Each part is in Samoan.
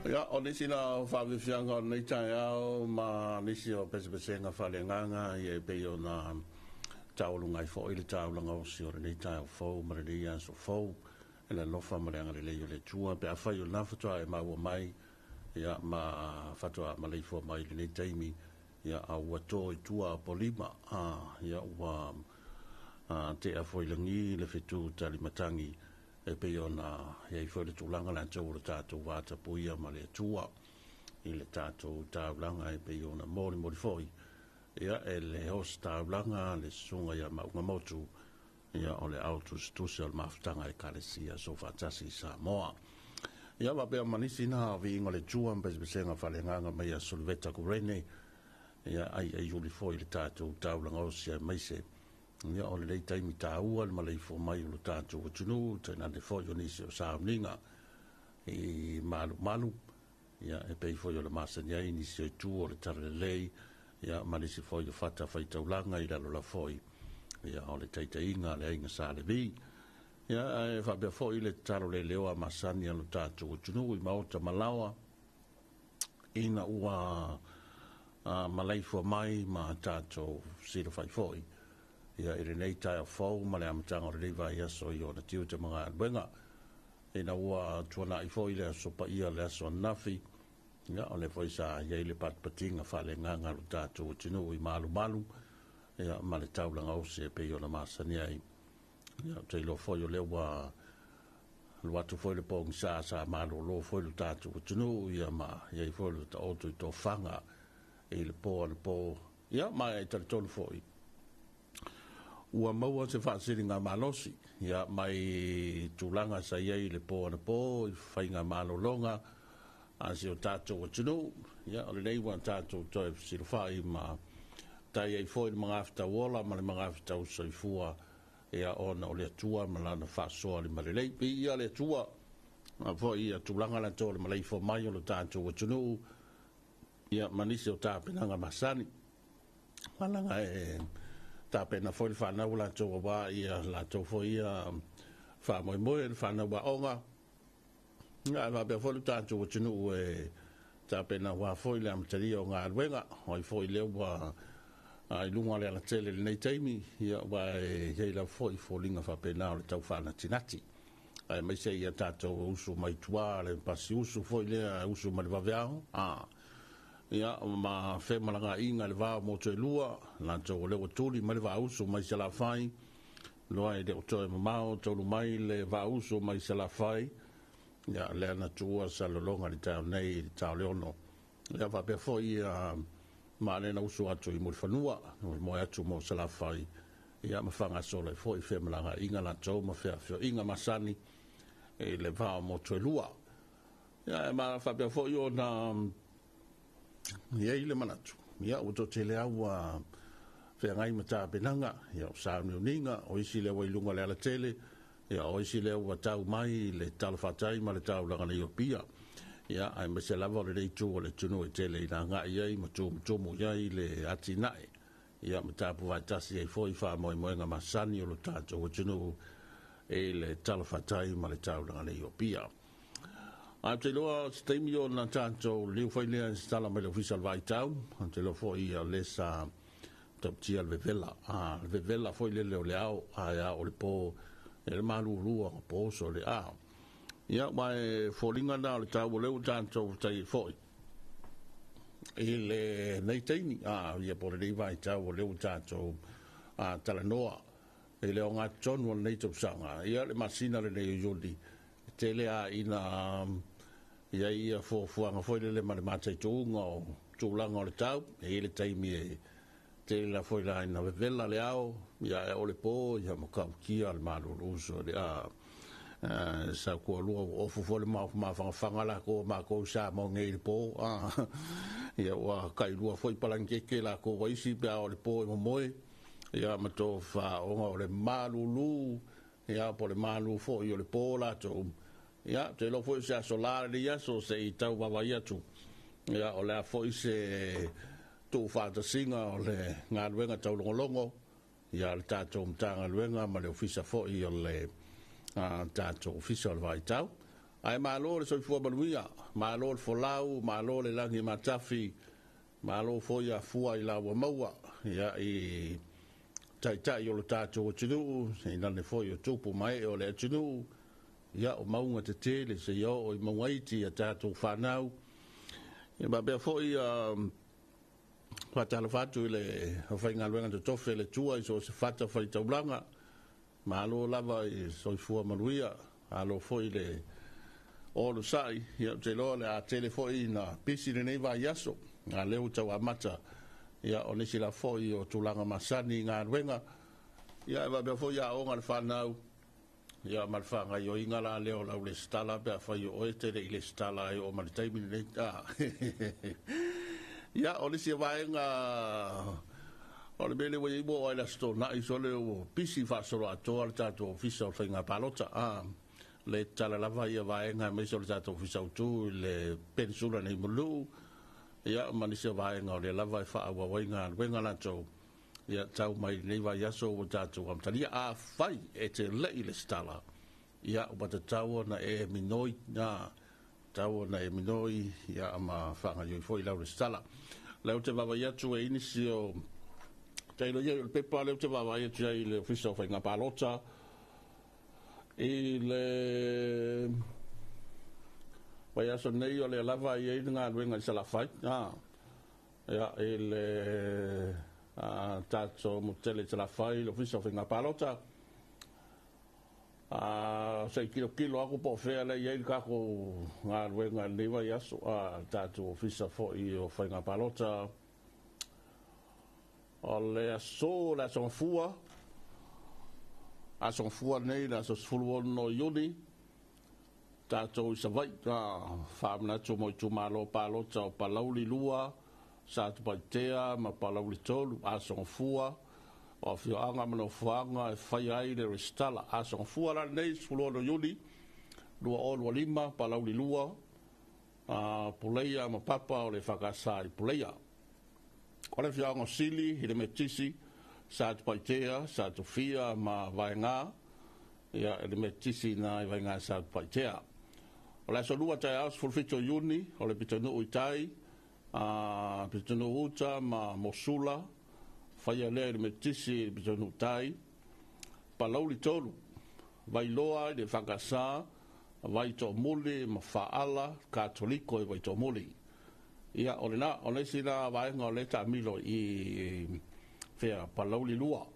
Ia, o nisi na o faafiafiaga o lenei taeao ma nisi o pesepesega faaleagaga ia e pei ona taualuga ai foi le taulaga osi o lenei taeao fou ma lenei aso fou i le alofa ma le agalelei o le Atua pe afai o lena faatoa e maua mai ia ma faatoa maleifua mai i lenei taimi ia a ua to i tua Apolima ia ua tea foi lagi le fetu talimatagi e pei ona i ai foi le tulaga latou o le tatou vatapuia ma le Atua i le tatou taulaga e pei ona molimoli foi ia e le ositaulaga le susuga ia Maugamotu ia o le au tusitusi o le mafutaga Ekalesia Soofaatasi i Samoa. Ia faapea ma nisi na viiga o le Atua ma pesepesega faaleagaga mai ia Suluveta Kurene ia ai ai uli foi le tatou taulaga osi aemaise ia o lenei taimi taua le maleifua mai o le tatou atunuu tainane foi o nisi o sauniga i malumalu ia e pei foi o le masani ai nisi o itu o le talalelei ia ma nisi foi o fata faitaulaga i lalo la foi ia o le taitaiga a le aiga Sa Levi. Ia ae faapea foi le tatalo leleoa masani a lo tatou atunuu i maota ma laoa. Ina ua malaifua mai ma tatou silafai foi ia i lenei taeao fou ma le amataga o lenei vaiaso i ona tiute ma galuega. Ina ua tuanai foi le aso paia le aso ananafi, ia o lea foi sa i ai le patipatiga faaleagaga a lo tatou atunuu i malumalu ia ma le taulaga osi e pei ona masani ai. Ia ou te iloa foi o lea ua alu atu foi le pogisa sa malolo foi lo tatou atunuu ia ma i ai foi le taoto i tofaga i le po anapo. Ia ma e talitonu foi ua maua se faasiligamalosi ia mai tulaga sa i ai i le po anapo i faigamalologa a si o tatou atunuu. Ia o lenei ua tatou toe fesilafai ma tai ai foi le magafetau ola ma le magafetau soifua ia ona o le Atua ma Lana faasoa limalelei. Viia le Atua ma foi ia tulaga latou o le maleifua mai o lo tatou atunuu ia ma nisi o tapenaga masani. Malaga e tapena foi le fanau latou aua ia latou foi ia faamoemoe le fanau aoga. Ia, ae faapea foi le tatou atunuu e tapena aua foi le amatalia o galuega. O ai foi lea ua i luga o le alatele i lenei taimi, ia ua e i ai lava foi foliga faapena o le tau faanatinati. Aemaise ia tatou usu mai tua, le pasi usu foi lea, usu mai le vaveao. Ia, ma femalagaaiga i le va o motu e lua, latou o lea ua tuli mai le vausu mai Salafai, loa e le o toe mamao, taulu mai le vausu mai Salafai, ia lea na tuua Salelologa i le taeao nei i le 5:00. Ia faapea foi ia ma le na usu atu i Mulifanua, moe atu mo Salafai, ia ma faagasolo ai foi femalagaaiga latou ma feafioaiga masani i le va o motu e lua. Ia, ma faapea foi ona i ai le manatu, ia ua toatele lava ua feagai ma tapenaga, ia o sauniuniga, o isi lea ua i luga o le alatele, ia o isi lea ua tau mai le talafatai ma le taulaga nei o Apia. Ia, aemaise lava o lenei itu o le atunuu e tele ina agai ai ma tumutumu i ai le atinae, ia ma tapuvaetasi ai foi faamoemoega masani o lo tatou atunuu i le talafatai ma le taulaga nei o Apia. Ae ou te iloa o se taimi ona tatou liu foi lea i se tala mai le Ofisa o le Vaitau. Ou te iloa foi o lea sa tautia le vevela, le vevela foi lele o le ao, ae ao o le po, e le malulu o po so le a. Ia, ma e foliga na o le tau o lea ua tatou tai foi i lenei taimi, ia po o lenei vaitau o lea ua tatou talanoa i le ogatotonu o lenei tausaga. Ia, le masina lenei o Iuni, e tele lava ina i ai ia fuafuaga foi lele ma le mataituga o tulaga o le tau. E i ai le taimi e tele la foi la ina vevela le ao, ia e o le po, ia ma kautia le malulu so le a sa kualua ua ofu foi le mafagafaga la ko makou sa mo nei le po. Ia ua kailua foi palangeke la ko waisi pe a o le po e momoe, ia ma to whaonga o le malulu, ia po le malu foi o le po latou. Ia, te iloa foi se aso la lenei aso se i tau vaavaai atu. Ia, o le a foi se tuufaatasiga o le galuega taulogologo, ia le tatou Matagaluega ma le Ofisa foi o le tatou Ofisa o le Vaitau. Ae malo le soifua manuia, malo le folau, malo le lagi matafi, malo foi afua i la ua maua, ia i taitai o le tatou atunuu, tainane foi o tupu ma ee o le atunuu, ia o mauga tetele seia oo i mauga iti a tatou fanau. Ia faapea foi faatalofa atu i le aufaigaluega totofi a le Atua i so o se fata faitaulaga. Malo lava i soifua manuia, malo foi le onosai. Ia ou te iloa o le a tele foi ina pisi lenei vaiaso, a lea ua tau amata, ia o nisi la foi o tulaga masani i galuega. Ia e faapea foi aoga a le fanau, ia ma le faagaoioiga la lea o lau lesitala pe afai o oe e te le i lesitala e oo mai le taimi lenei. Ia, o le isi vaega o le mea lea ua i ai ua oo lava i le Aso Toonai sole ua pisi faasoloatoa le tatou Ofisa o le Faiga Palota. Le tatala lava ia vaega aemaise o le tatou Ofisa Autu i le Penisula nei i Mulinuu, ia ma nisi o vaega o lea lava e faaauau ai galuega latou, ia tau mai lenei vaiaso ua tatou amatalia. Afai e te le i lesitala, ia ua tatau ona e minoi. tatau ona e minoi, ia, ma faagaoioi foi lau resitala. O lea ou te vaavaai atu e i ai nisi o tailo ia i le pepa lea ou te vaavaai atu ai i le Ofisa o Faiga Palota i le vaiaso nei, o lea lava e i ai le galuega i Salafai, ia, i le tatou motu tele i Salafai, le Ofisa o Faiga Palota. Se i tilotilo atu po o fea lea e i ai le tatou galuega i lenei vaiaso, le tatou Ofisa foi o Faiga Palota. O le aso, le Aso Gafua, Aso Gafua nei, le aso 16 o Iuni, tatou i Savaii, faamanatu mo itumalo palota o Palauli 2, Satupaitea ma Palauli 3, Aso Gafua, o afioaga ma nofoaga e faia ai le resitala. Aso Gafua la lenei, 16 Iuni 2025, Palauli 2, Puleia ma Papa o le EFKS i Puleia. O le afioaga o Sili i le Metotisi, Satupaitea, Satufia ma Vaega, ia, i le Metotisi i na i Vaega Satupaitea. O le aso Lua taeao 17 o Iuni, o le pitonuu i tai, pitonuu uta ma Mosula, faia lea i le Metotisi i le pitonuu tai. Palauli 3, Vailoa i le EFKS, Vaitoomuli ma Faala, Katoliko i Vaitoomuli. Ia, o lena, o le isi na vaega o lea taamilo i fea, Palauli 2,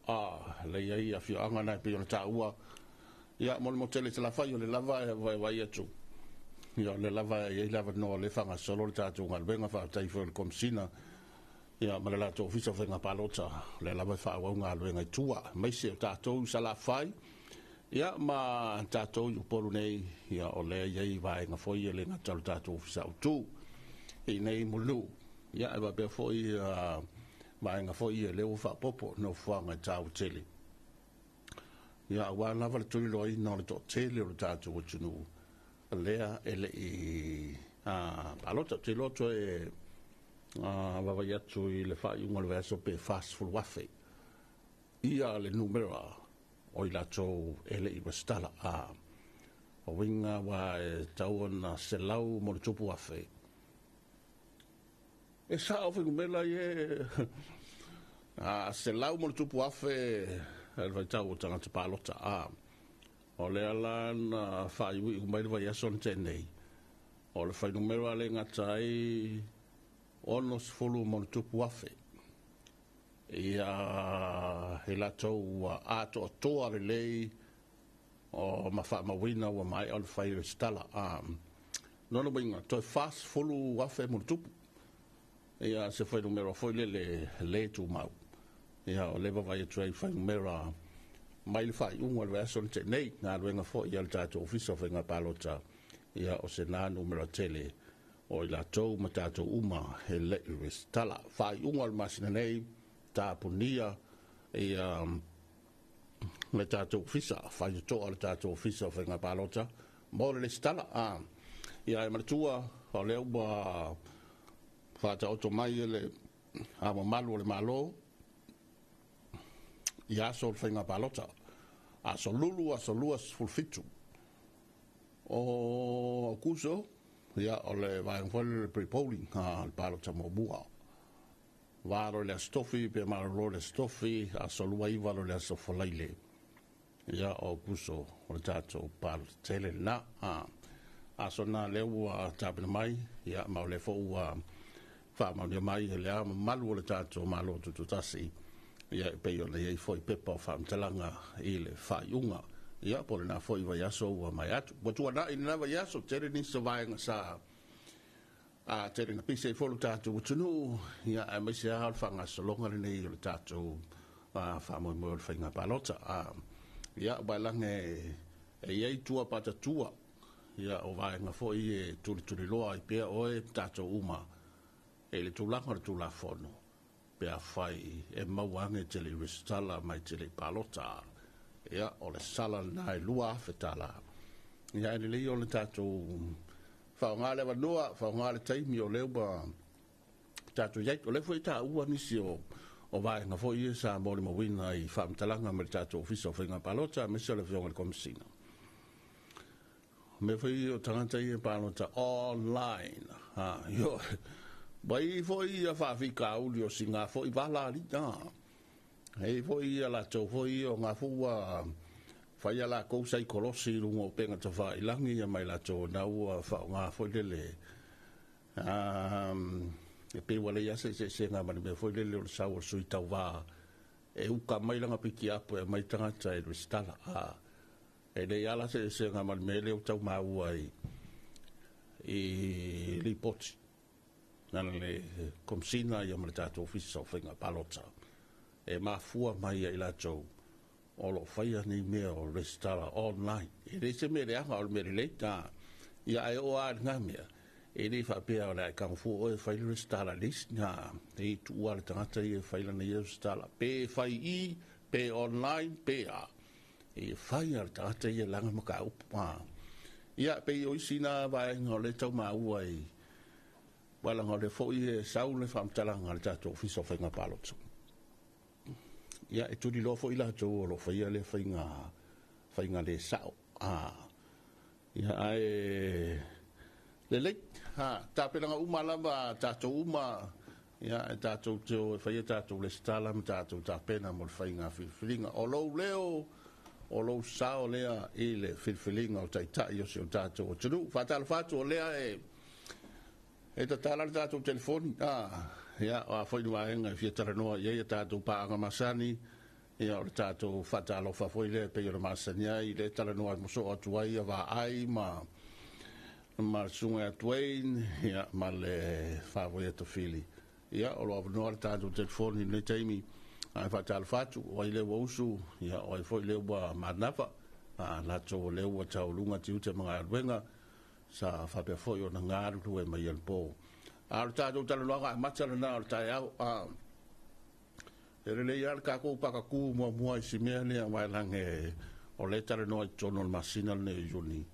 lea e i ai afioaga na e pei ona taua. Ia, mo le motu tele i Salafai, o le lava e vaavaai atu. Ia, o le lava e i ai le avanoa o lea e faagasolo le tatou galuega. Faafetai foi i le Komesina, ia, ma le latou Ofisa o Faiga Palota, o lea lava e faaauau galuega i tua, aemaise o tatou i Salafai, ia, ma tatou i Upolu nei, ia, o lea e i ai vaega foi e le gata o le tatou Ofisa Autu i nei Mulinuu, ia, e faapea foi vaega foi ia lea ua faaopoopo nofoaga e taua tele. Ia, aua lava le tuliloaina o le toatele o le tatou atunuu lea e le i palota. Ou te iloa toe vaavaai atu i le faaiuga o le vaiaso pe 40,000 ia le numera o i latou e le i resitala. O uiga ua e tau ona 100+,000. E sao fuainumera ia, 100+,000 le faitau o tagata palota. O lea la na faaiuiu mai le vaiaso na tea nei, o le fuainumera le gata ai 60+,000 ia i latou ua atoatoa lelei o ma faamauina ua maea ona fai resitala. Lona uiga, toe 40,000+, ia, se fuainumera foi lele le tumau. Ia, o lea e vaavaai atu ai i fuainumera mai le faaiuga o le vaiaso na tea nei, galuega foi a le tatou Ofisa o Faiga Palota, ia, o se na numera tele o i latou ma tatou uma e le i resitala. Faaiuga o le masina nei, tapunia ia le tatou ofisa, faitotoa le tatou Ofisa o Faiga Palota mo le resitala. Ia, e manatua, o lea ua faataoto mai e le Ao Mamalu o le Malo i aso o le Faiga Palota, aso Lulu, aso 2, 17 o Aokuso, ia, o le vaega foi le pre-polling, le palota muamua. 8 i le aso Tofi pe malolo le aso Tofi, aso 29 le aso Faraile, ia, o Aokuso, o le tatou palota tele lena. Aso na lea ua tapena mai, ia, ma o lea foi ua faamaonia mai e le Ao Mamalu o le tatou Malo Tutoatasi, ia, e pei ona i ai foi pepa o faamatalaga i le faaiuga. Ia, po o lena foi vaiaso ua mai atu. Ua tuanai lena vaiaso, tele nisi o vaega sa tele na pise ai foi lo tatou atunuu, ia, aemaise lava o le faagasologa lenei o le tatou faamoemoe o le faiga palota. Ia, ua lage e i ai tua patatua, ia, o vaega foi e tulituliloa ai pea oe tatou uma e le tulaga o le Tulafono pe afai e maua ane te le i resitala mai te le i palota. Ia, o le sala lena e $2,000. Ia, e lelei o le tatou faaaoga le avanoa, faaaoga le taimi o lea ua tatou i ai. O lea foi e taua nisi o vaega foi ia sa molimauina i faamatalaga mai le tatou Ofisa o Faiga Palota, aemaise o le Afioga i le Komesina. Mea foi o tagata ia e palota online. Ha, ioe. Ua i ai foi ia faafitauli o sina foi vala alii. Ha. E i ai foi ia latou foi ia o na foi ua fai a latou saikolosi i luga o upega tafailagi ia ma i latou o na ua faaaoga foi lele e pei ua leai lava se eseesega ma le mea foi lele o le sau o le sui tauva e uka mai lana pikiapu e aumai tagata e resitala. E leai lava la se eseesega ma le mea lea ua tau maua i lipoti a le Komesina ma le tatou Ofisa o Faiga Palota e mafua mai ia i latou o lo o faia nei mea o resitala online. E le se mea leaga, o le mea lelei. Ia ae oo lava i lena mea, e le faapea o le a e tago fua oe e fai le resitala i le isi. E tuu lava i le tagata ia e fai lana ia resitala, pe fai i i, pe online, pe a, e fai lava e le tagata ia lana mataupu. Ia, e pei o isi na vaega o lea e tau maua i aua leaga o lea foi e sau le faamatalaga a le tatou Ofisa o Faiga Palota. Ia, e tuliloa foi latou o lo o faia lea faiga le sao. Ia, ae lelei, tapenaga uma lava a tatou uma, ia, e tatou te o e fai a tatou resitala ma tatou tapena mo le faiga filifiliga. O lou leo, o lou sao lea i le filifiliga o Taitai o si o tatou atunuu. Faatalofa atu o lea e tatala le tatou telefoni. Ia, o a foi ni vaega e fia talanoa i ai a tatou paaga masani, ia, o le tatou faatalofa foi lea e pei ona masani ai, lea e talanoa soo atu ai ia Vaai ma le susuga ia Dwayne, ia, ma le Faavoia Tafili. Ia, o lo o avanoa le tatou telefoni i lenei taimi. Ae faatalofa atu, o ai lea ua usu, ia, o ai foi lea ua manava, latou o lea ua taualuga tiute ma galuega sa faapea foi ona galulue mai anapo. A o le tatou talanoaga amata lena o le taeao. E lelei lava le tatou pakatu muamua i si mea lea, aua e leaga o lea e talanoa i totonu o le masina lenei o Iuni,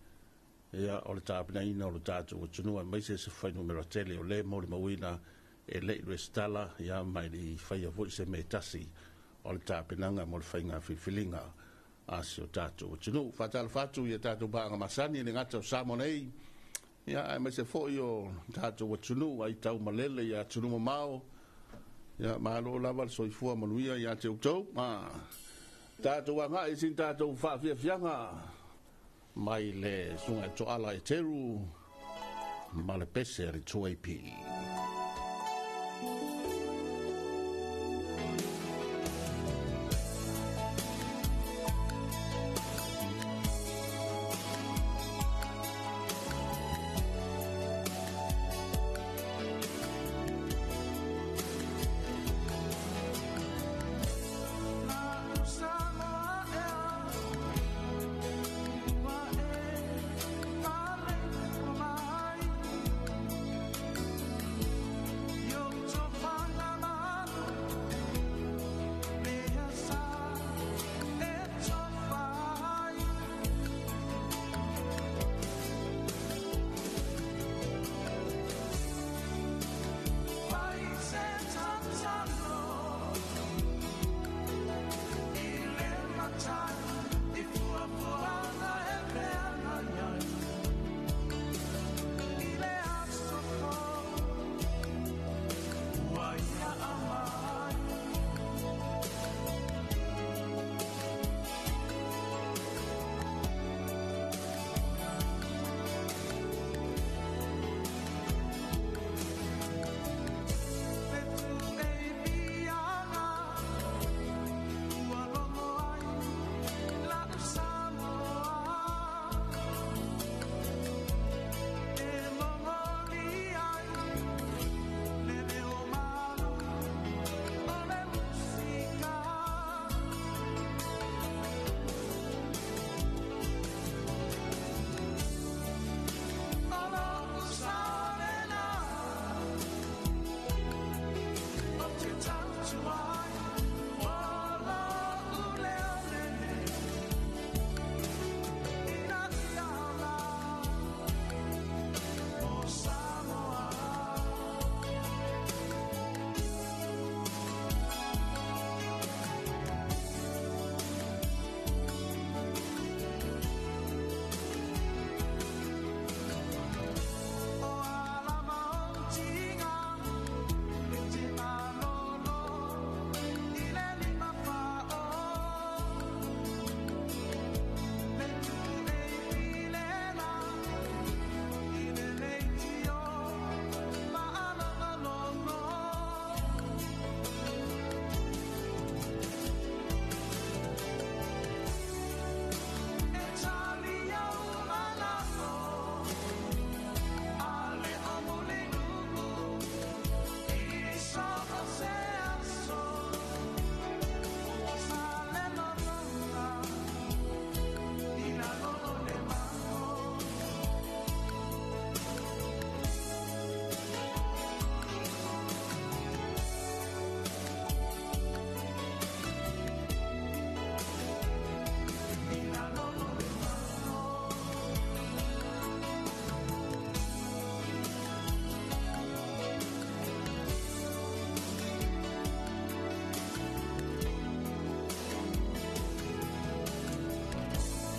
ia, o le tapenaina o le tatou atunuu aemaise se fuainumera tele o lea e molimauina e le i resitala, ia, ma e le i faia foi se mea e tasi o le tapenaga mo le faiga filifiliga a si o tatou atunuu. Faatalofa atu i a tatou paaga masani, e le gata o Samoa nei, ia, aemaise foi o tatou atunuu ai tau malele i atunuu mamao. Ia, malo lava le soifua manuia ia te outou. Tatou agai i sina tatou faafiafiaga mai le susuga i Toala Eteru ma le pese a le 2AP.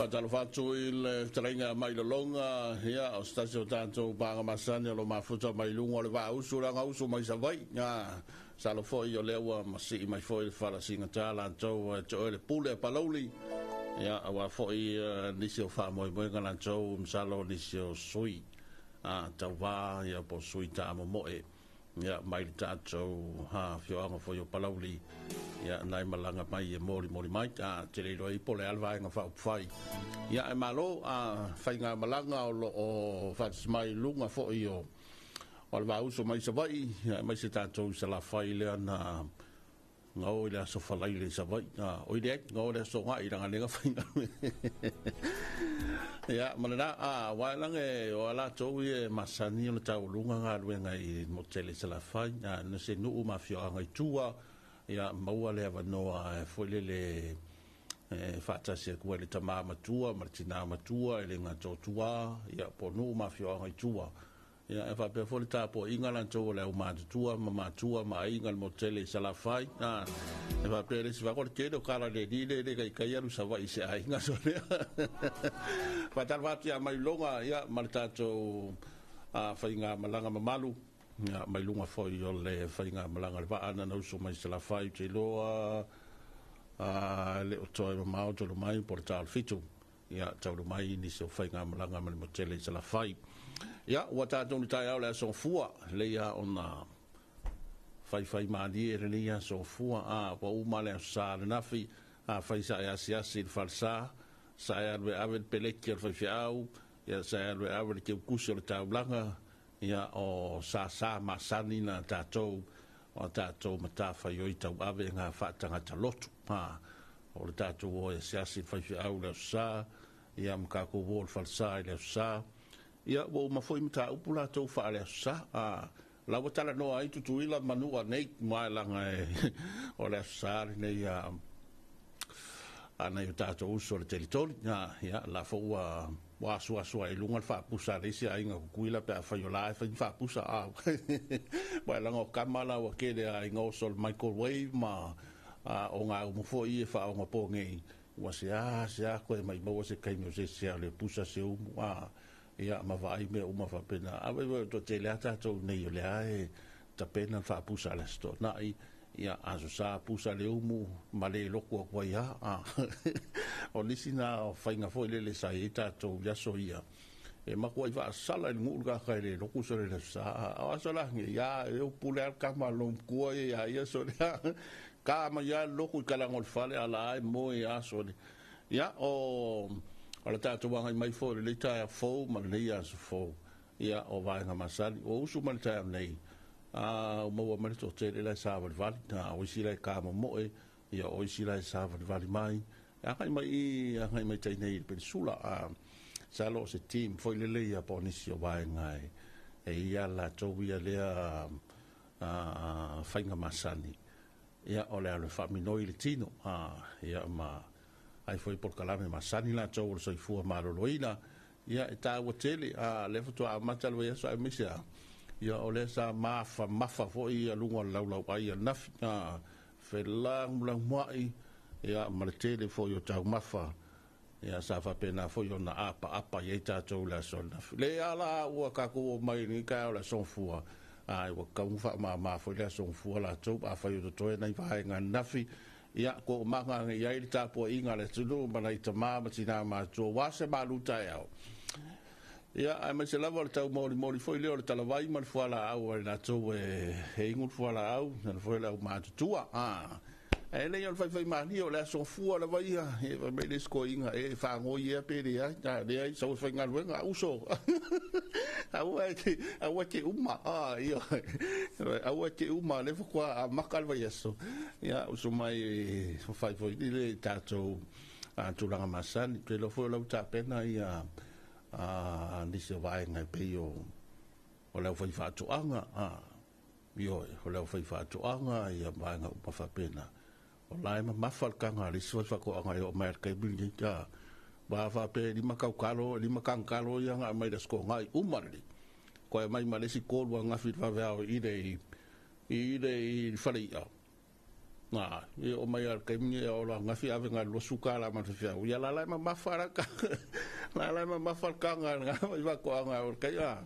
Faatalofa atu i le fetalaiga mai Lologa, ia, o se tasi o tatou paga masani o lo mafuta mai luga o le Vausu, le Agausu mai Savaii. Ia, masalo foi o lea ua masii mai foi le fala sigata latou e te oe le pule a Palauli. Ia, aua foi nisi o faamoemoega latou, masalo nisi o sui tauva, ia, po o sui taamomoe. Ia, mai le tatou afioaga foi o Palauli, ia, nai malaga mai e molimoli mai, a te le iloa ai po o le a le vaega faaupufai. Ia, ae malo a faiga malaga o lo o faatasi mai luga foi o le Vauso mai Savaii, ia, aemaise tatou i Salafai lea na gao i le aso Faraile i Savaii. Oi leai, gao i le aso Toonai leaga lea na faiga. Ia, ma lena, aua e lage o a latou ia e masani ona taualuga galuega i le motu tele i Salafai, na se nuu ma afioaga i tua, ia, maua le avanoa e foi lele e faatasi atu ai le tama matua ma le tina matua e le gata o tua, ia, po o nuu ma afioaga i tua. Ia, e faapea foi le tapuaiga latou o le aumatutua ma matua ma aiga i le motu tele i Salafai. E faapea le isi vaega, o le tele o tala le alii le le taitai alu i Savaii i se aiga. So lea. Faatalofa atu ia Mailoga, ia, ma le tatou faigamalaga mamalu, ia, mai luga foi o le faigamalaga le vaa na uso mai Salafai, ou te iloa le o toe mamao talu mai po o le ta o le 7. Ia, taulu mai nisi o faigamalaga ma le motu tele i Salafai. Ia, ua tatou ni taeao le aso Gafua, lelei lava ona faifai malie lenei aso Gafua. Ua uma le aso Sa ananafi, afai sa e asiasi i le falesa, sa e alu e ave le peleki a le faifeau, ia, sa e alu e ave le teutusi o le taulaga, ia, o sasa masani na tatou, o tatou matafaioi tauave ngā faatagata lotu. O le tatou o e asiasi i le faifeau i le aso Sa, ia, ma tatou o i le falesa i le aso Sa. Ia, ua uma foi mataupu latou faale aso Sa. La ua talanoa ai Tutuila ma Manua nei, ma e laga e o le aso Sa lenei a nai o tatou uso o le Telitoli. Ia, la foi ua asuasu ai i luga le faapusa a le isi aiga Tutuila pe afai o la e fai ni faapusa. Ma e laga o kama la ua tele a aiga oso o le microwave ma o ngā umu foi e whaonga nei, ua se a se a koe mai maua se kaimi o se se a le pusa se umu, ia, ma vaai mea uma faapena. A vai to tele a tatou nei o le a e tapena le faapusa a le Aso Toonai, ia, aso Sa pusa le umu ma le loko atu ai a. O nisi na o faiga foi lele sa i ai tatou i aso ia, e matua i faasala i le nuu le kaka e le loku so le aso Sa. O aso la nge, ia, e pule a le kama lomkua ia ia so le ka ma ia loku i kalaga o le fale ala ai moe aso le. Ia, o le tatou agai mai foi lenei taeao fou ma lenei aso fou, ia, o vaega masani ua usu mai le taeao nei, o maua mai le toatele la e savalivali, o isi la e kamomoe, ia, o isi la e savalivali mai agai mai i agai mai tai nei i le penisula. Salo o se team foi lele ia po o nisi o vaega e ia latou ia lea faiga masani, ia, o le alu e faaminoi i le tino, ia, ma ai foi polokalame masani latou o le soifua maloloina, ia, e taua tele. Lea faatoa amata le vaiaso, aemaise a ia o lea sa mafamafa foi ia luga o le laulauai ananafi, felagulaguai, ia, ma le tele foi o taumafa, ia, sa faapena foi ona apaapa i ai tatou le aso ananafi. Le ala ua tatou o mai lenei taeao le aso Gafua, ua tatau ona faamama foi le aso Gafua latou. Afai o totoe nai vaega ananafi, ia, ko maga ane i ai le tapuaiga a le atunuu ma nai tama ma tina matua ua se malu taeao. Ia, aemaise lava o le tau molimoli foi lea o le talavai ma le fualaau a le latou e inu le fualaau, na foi le aumatutua. E le o le faifai malie o le aso Gafua lava ia, e fai mai le isi toeaina e fagoi ea pe leai, leai, sau e faigaluega, uso. Aua aua te uma, ia, aua te uma, lea faatoa amata le vaiaso. Ia, uso mai fai foi le tatou tulaga masani. Te iloa foi o lau tapena ia nisi o vaega e pei o le aufai faatoaga, ioe, o le aufai faatoaga, ia, vaega uma faapena. O la e mamafa le taga a le isi fai faatoaga e oo mai le taimi lenei, ta wa faapea e 5 tautalo, e 5 tagitalo ia na aumai le Aso Toonai uma lelei. Koe mai ma le isi 3 ananafi i le vaveao i le fale i'a. Na, e o mai al kaimi e o la ngafi ave nga lo suka la ma fia. Ia la la ma mafa la ka. La la ma mafa ka nga nga i va ko nga o kai a.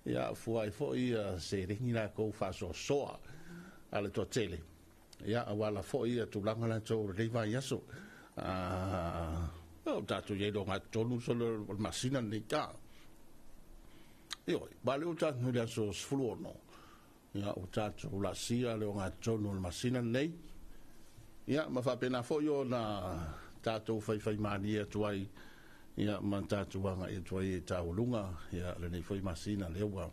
Ia fua i fo i se ringi la ko fa so soa ale to tele. Ia awala fo i tulaga la to le va iaso. O tātou iei lo ngā tonu so le masina nei tā. Ioi, ba le o tātou le aso 16. Ia o tātou la sia le o ngā tonu le masina nei. Ia, ma whapena fo yo na tātou whai mani e tuai. Ia, ma tātou anga e tuai e tāulunga. Ia, le nei fo i masina le ua.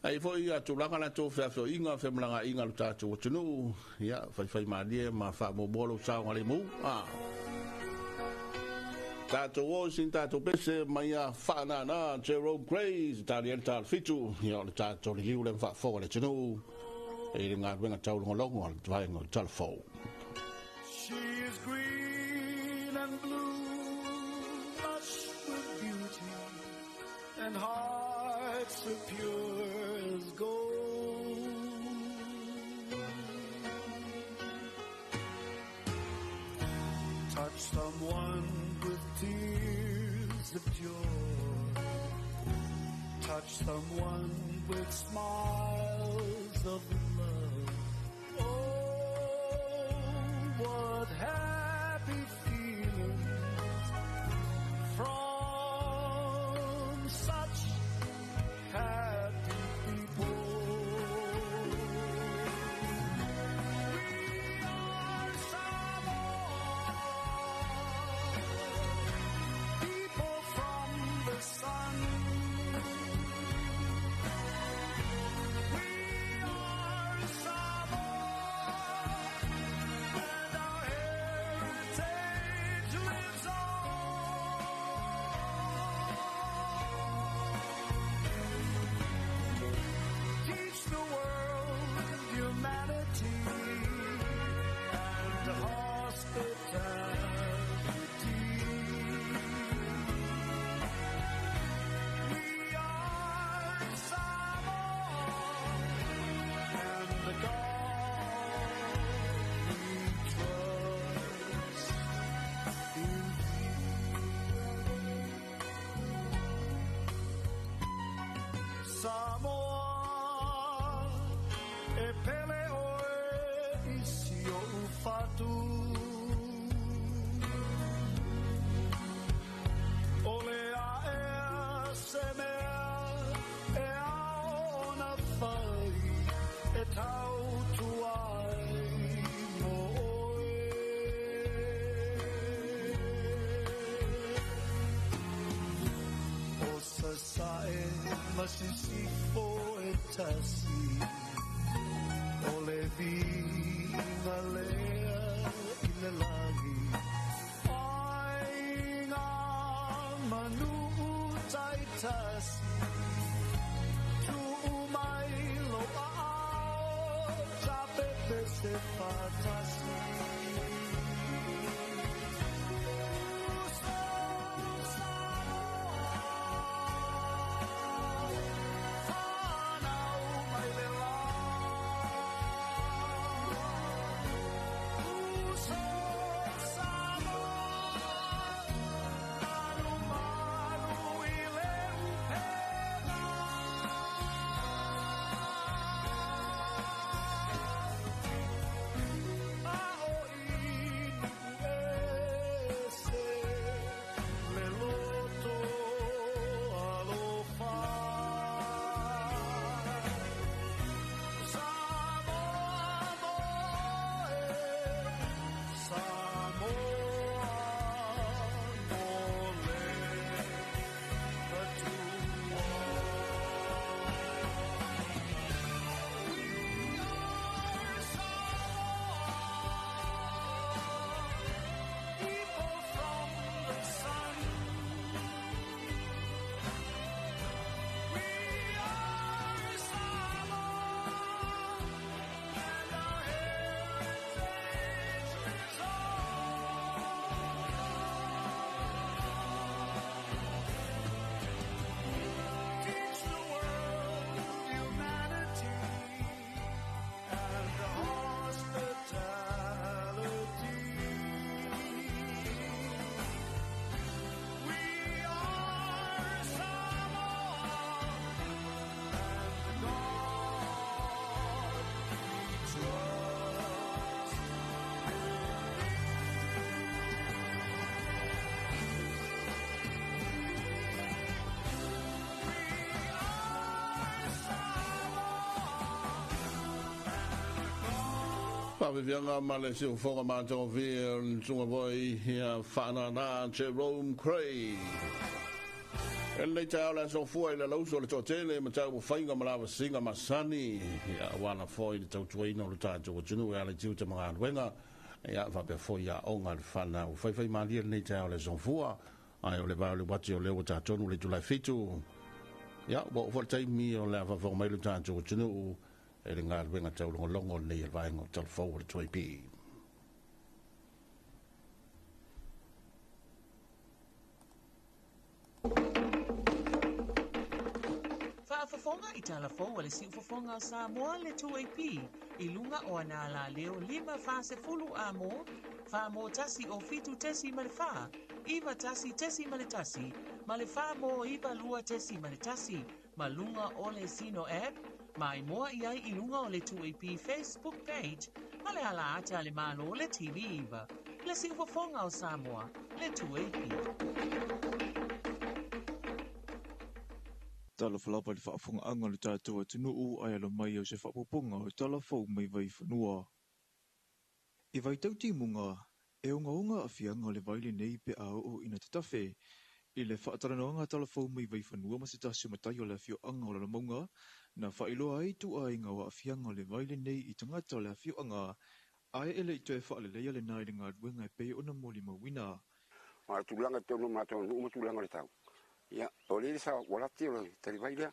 Ai fo ia tulaga la tō whea whea inga, whea mlanga inga lo tātou o tunu. Ia, whai mani e ma wha mōmō lo sao ngā le mū. Tātou o sin tātou pese mai a whanana Jerome Grace Daniel Tal Fitu ia o le tātou le liu le mwhaafoga le tunu e le ngā ruenga taulongolongo al tvaenga o talafou. She is green and blue, lush with beauty, and hearts so pure as gold. Touch someone with tears of joy. Touch someone with smiles of love. Oh, what happy feelings from such happy people. We are Samoa, people from the sun. We are Samoa, and our heritage lives on. Teach the world humanity and hospitality. We are Samoa, and the God we trust in thee. Samoa, e pele oe i si o ufatu. Ole a ea se mea e ao na whai e tau tuai mo oe. O sasae masisifo e tasi, o le vinga lea i le lagi. Ai ngā manu tai tasi, tuu mai lo ao, ta pepe se fatasi. Faafiafiaga ma le siufofoga matagofie o le susuga foi ia Faanana Jerome Cray. E lenei taeao le aso fua i le alauso o le toatele ma taumafaiga ma lavasiga masani ia auala foi le tautuaina o le tatou atunuu e ala i tiute ma galuega ia faapea foi aoga a le fanau. Faifaimalie lenei taeao le aso fua ae o le vao le uati o lea ua tatonu le itula e 7. Ia ua oo foi le taimi o le a faafofoga mai le tatou atunuu e le galuega taulogologo lenei e le vaega o Talafou o le 2AP. Faafofoga i tala fou a le Siufofoga o Samoa le 2AP i luga o ana alaleo 5 40 amo, 4 mo 1 o 7 tesi ma le 4, 9 1 tesi ma le 1, ma le 4 mo 9 2 tesi ma le 1, ma luga o le Zeno app, maimoa i ai i luga o le 2AP Facebook page ma le ala ata a le Malo le TV 9. Le Siufofoga o Samoa, le 2AP. Talofa lava i le faafofogaaga o le tatou atunuu ae alo mai o se faaopoopoga o tala fou mai Vaifanua. I vaitau timuga, e ogaoga aafiaga o le vai lenei pe a oo ina tatafe. I le faatalanoaga tala fou mai Vaifanua ma se tasi o matai o le afioaga o Lalomauga, na faailoa ai ituaiga o aafiaga o le vai lenei i tagata o le afioaga, ae e le i toe faaleleia lena i le galuega e pei ona molimauina. O le tulaga i totonu o matou nuu ma tulaga o le tau, ia, o lea sa ua lati o le talivai lea.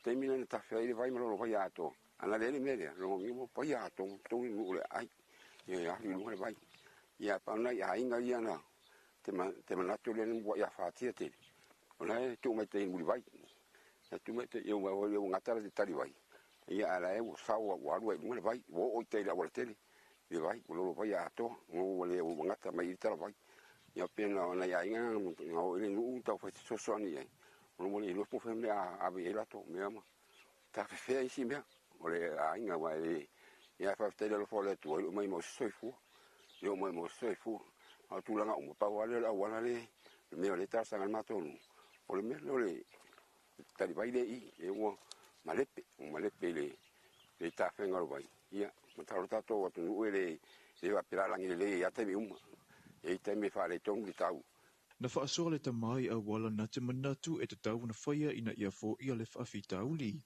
Taimi lea na tafe ai le vai ma lolo vai atoa. Ana lea le mea lea, logogia ua paia atoa totonu le nuu o le aai. Ia, alu i luga le vai. Ia, pau nai aiga ia na te manatu lea na muai afatia tele. O la e tuu mai tai mulivai. E tuu mai tai, ua ua gata le talivai. Ia, a la e ua sao ua alu ai i luga le vai. Ua oo i tai i le aualatele le vai, ua lolo vai atoa. Ua le ua gata mai i le talavai. Ia, pei na nai aiga na oo i le nuu tau fai fesoasoani i ai. Ona ua le iloa po o fea mea ave i ai latou mea ma tafefea isi mea o le aiga aua e le. Ia, faafetai i le alofa o le Atua i loo mai mo se soifua. I oo mai mo se soifua. A o tulaga uma, pau lava lea o le auala le mea o lea e talosaga ai le matou nuu, o le mea lea o le talivai lea i i, ua malepe, ua malepe i le tafega o le vai. Ia, masalo tatou atunuu e le faapea lalagi lelei ai lava taimi uma. E i ai taimi e faaletonu le tau. Na faasoa le tama i auala na te manatu e tatau ona faia ina ia foia le faafitauli.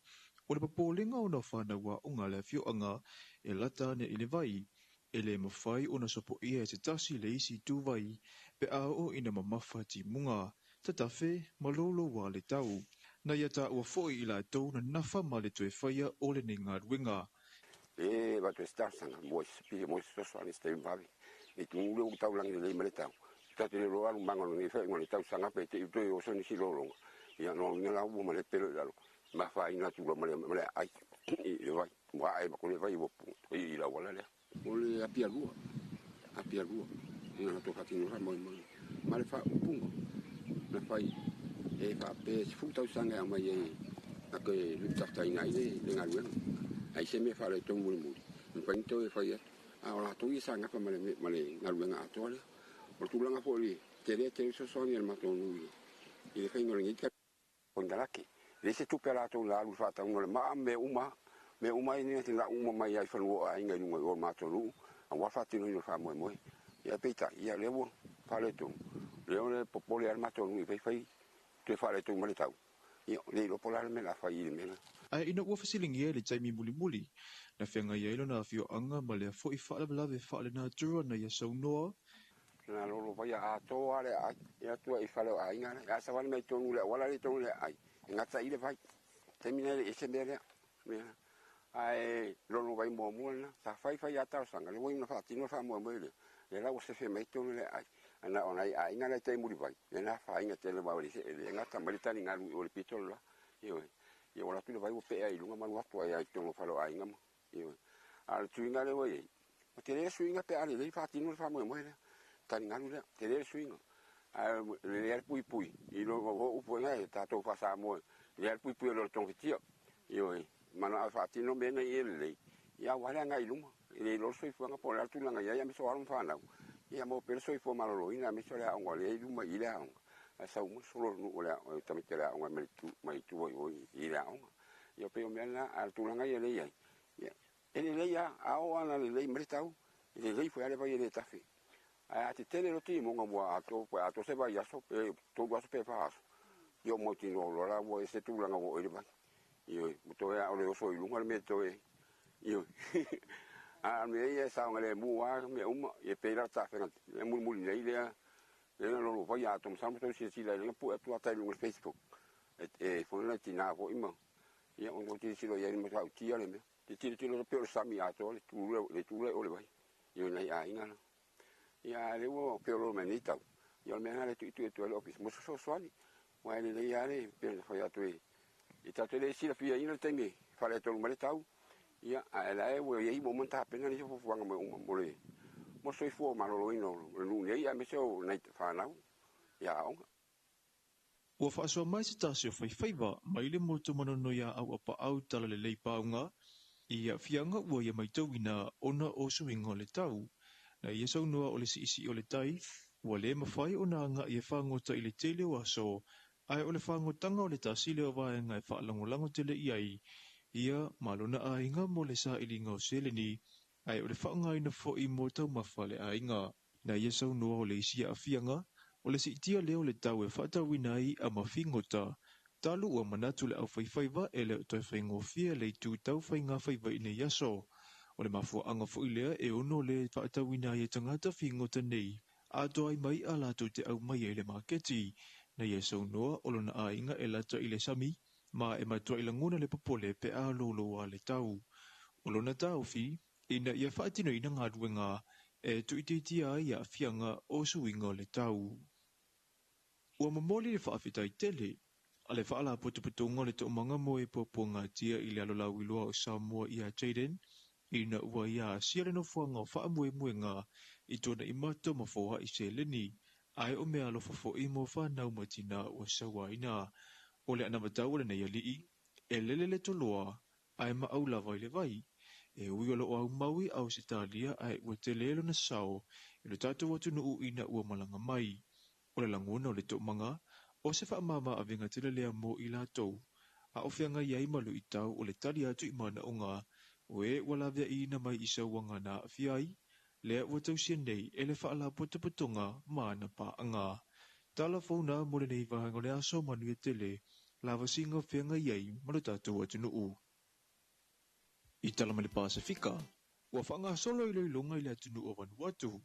O le popolega ona o fanau aoga a le afioaga e lata ane i le vai, e le mafai ona sopoia e se tasi le isi ituvai pe a oo ina mamafa timuga, tatafe ma louloua le tau. Na ia taua foi i latou na nafa ma le toe faia o lenei galuega. E avatu ai se talosaga mo se mo se fesoasoani se taimi vave. I tumu lea ua taulagi lelei ma le tau. Tatou te le iloa alumaga o lenei feaiga o le tausaga pe te i toe oso nisi lologa. Ia lona uiga la ua malepe loa i lalo, ma afaina atu loa ma le aai i le vai. Ua ae ma le vai ua i le auala lea. O le Apia 2, Apia 2, na latou faatinoina faamoemoe. Ma le faaupuga na fai e faapea 10 tausaga e aumai ai na toe limataitaiina ai le galuega. Ai se mea faaletonu mulimuli, mafai ona toe fai atu. A o latou ia sa gafa ma le galuega atoa lea. O le tulaga foi o le tele tele fesoasoani a le matou nuu i le faiga o lenei konekarate. E leai se tupe a latou na alu i le faatauga o le maa ma mea uma. Mea uma ia na lau uma mai lava i fanua o aiga i luga o le matou nuu aua le faatinoina o le faamoemoe. Ia peitai, ia lea ua faaletonu. Lea o le popole lava le matou nuu i faifai toe faaletonu mai le tau. Ia, le iloa po o le a le mea o le a fai i le mea lea. Ae ina ua fesiligia i le taimi mulimuli, na feagai ai lona afioaga ma lea foi faalavelave faalenatura na ia saunoa. Na lolo vai atoa le aai, e atu ai i fale o aiga lea. A savali mai totonu i le auala lea i totonu o le aai, e gata'i le vai. Taimi lena e le ese mea lea. Mea ae lolo vai muamua lena. Sa fai fai lava talosaga, lea ua iu ina faatino le faamoemoe lea. Lea la ua sefe mai totonu o le aai. Ae na o nai aiga la e tai mulivai, lea na afaina tele aua e le gata mai le taligalu i o i le pito le la. Ioe. Ia ua alu atu le vai ua pee ai i luga ma alu atu ai lava i totonu o fale o aiga ma. Ioe. A o le suiga lea ua i ai, ua tele le suiga pe a lelei faatino le faamoemoe lea, taligalu lea, tele le suiga. Ae lelei lava le puipui i lo upu e tatou faa-Samoa, lelei lava le puipui o le togafitia. Ioe, manao e faatino mea nei ia lelei, ia aua le agai i luma. E le iloa le soifuaga po o le a le tulaga i ai, aemaise o alo ma fanau, ia maua pea le soifua maloloina, aemaise o le aoga o lea e i luma i i le aoga. Ae sau uma solo le nuu o le tamaiti o le aoga mai tua i o i le aoga. Ia pei o mea na, a o le tulaga ia lea e i ai, ia E lelei lava, a oo lava ina lelei mai le tau, e lelei foi lava le vai e le tafe. Ae a tetele loa timuga ua atoa pe atoa se vaiaso pe 3 aso pe 4 aso, ia ua mautinoa loa la ua ese tulaga ua oo i le vai. Ioe, ua toe a o le oso i luga le mea e toe, ioe. A o le mea ia e saogalemu lava mea uma, ia e pei la o le tafega lea mulimuli nei lea, lea na lolo vai atoa masalo ua outou silasila i ai na pue atu lava tai i luga o le Facebook e foi nai tina foi ma ia ona outou tilotilo i ai i le matautia le mea. Te tilotilo pei o le sami atoa le itu lea o le vai i nai aiga la. Ia a o lea ua feoloolo mai nei tau, ia o le mea lena lea e tuitui atu ai le ofisa mo se fesoasoani. Aua e lelei lava le pei ona fai atu e tatou te le silafiaina le taimi e faaletonu mai le tau, ia ae la e ua i ai ua uma ona tapena nisi o fuafuaga mo le soifua maloloina o le nuu nei aemaise o nai fanau i aoga. Ua faasoa mai se tasi o faifaiva mai le motu Manono iā Auapaau Talalelei Pauga i aafiaga ua ia matauina ona o suiga o le tau. Na ia saunoa o le siisii o le tai ua le mafai ona agai e fagota i le tele o aso, ae o le fagotaga o le tasi lea o vaega e faalagolago tele i ai ia ma lona aiga mo le sailiga o seleni, ae o le faaaogaina foi mo taumafa a le aiga. Na ia saunoa o le isi aafiaga o le siitia lea o le tau e faatauina ai ama figota, talu ua manatu le aufaifaiva e le o toe faigofie le itu tau faigafaiva i nei aso. O le mafuaaga foi lea e ono le faatauina ai e tagata figota nei, atoa ai mai a latou te aumai ai i le maketi. Na ia saunoa o lona aiga e lata i le sami, ma e matuai lagona le popole pe a louloua le tau. O lona taofi, ina ia faatinoina galuega e tuuitiitia ai aafiaga o suiga o le tau. Ua momoli le faafetai tele a le Faalapotopotoga o le Toomaga mo e Puapuagatia i le Alolauiloa o Samoa ia Jayden, ina ua ia asia le nofoaga o faamoemoega i tuanai mato ma foai seleni, ae o mea alofa foi mo fanau ma tinā ua sauaina. O le anavatau o lenei alii, e lele le toloa, ae maau lava i le vai. E ui o loo aumau i Ausetalia ae ua tele lona sao i lo tatou atunuu ina ua malaga mai. O le lagona o le toomaga, o se faamama avega tele lea mo i latou, a o feagai ai ma luitau o le tali atu i manaoga o e ua laveaiina mai i sauaga na aafia ai, lea ua tausia nei e le Faalapotopotoga ma ana paaga. Tala fou na mo lenei vaega o le aso manuia tele, lavasiga o feagai ai ma lo tatou atunuu. I tala mai le Pasefika, ua faagasolo iloiloga i le atunuu o Vanuatu.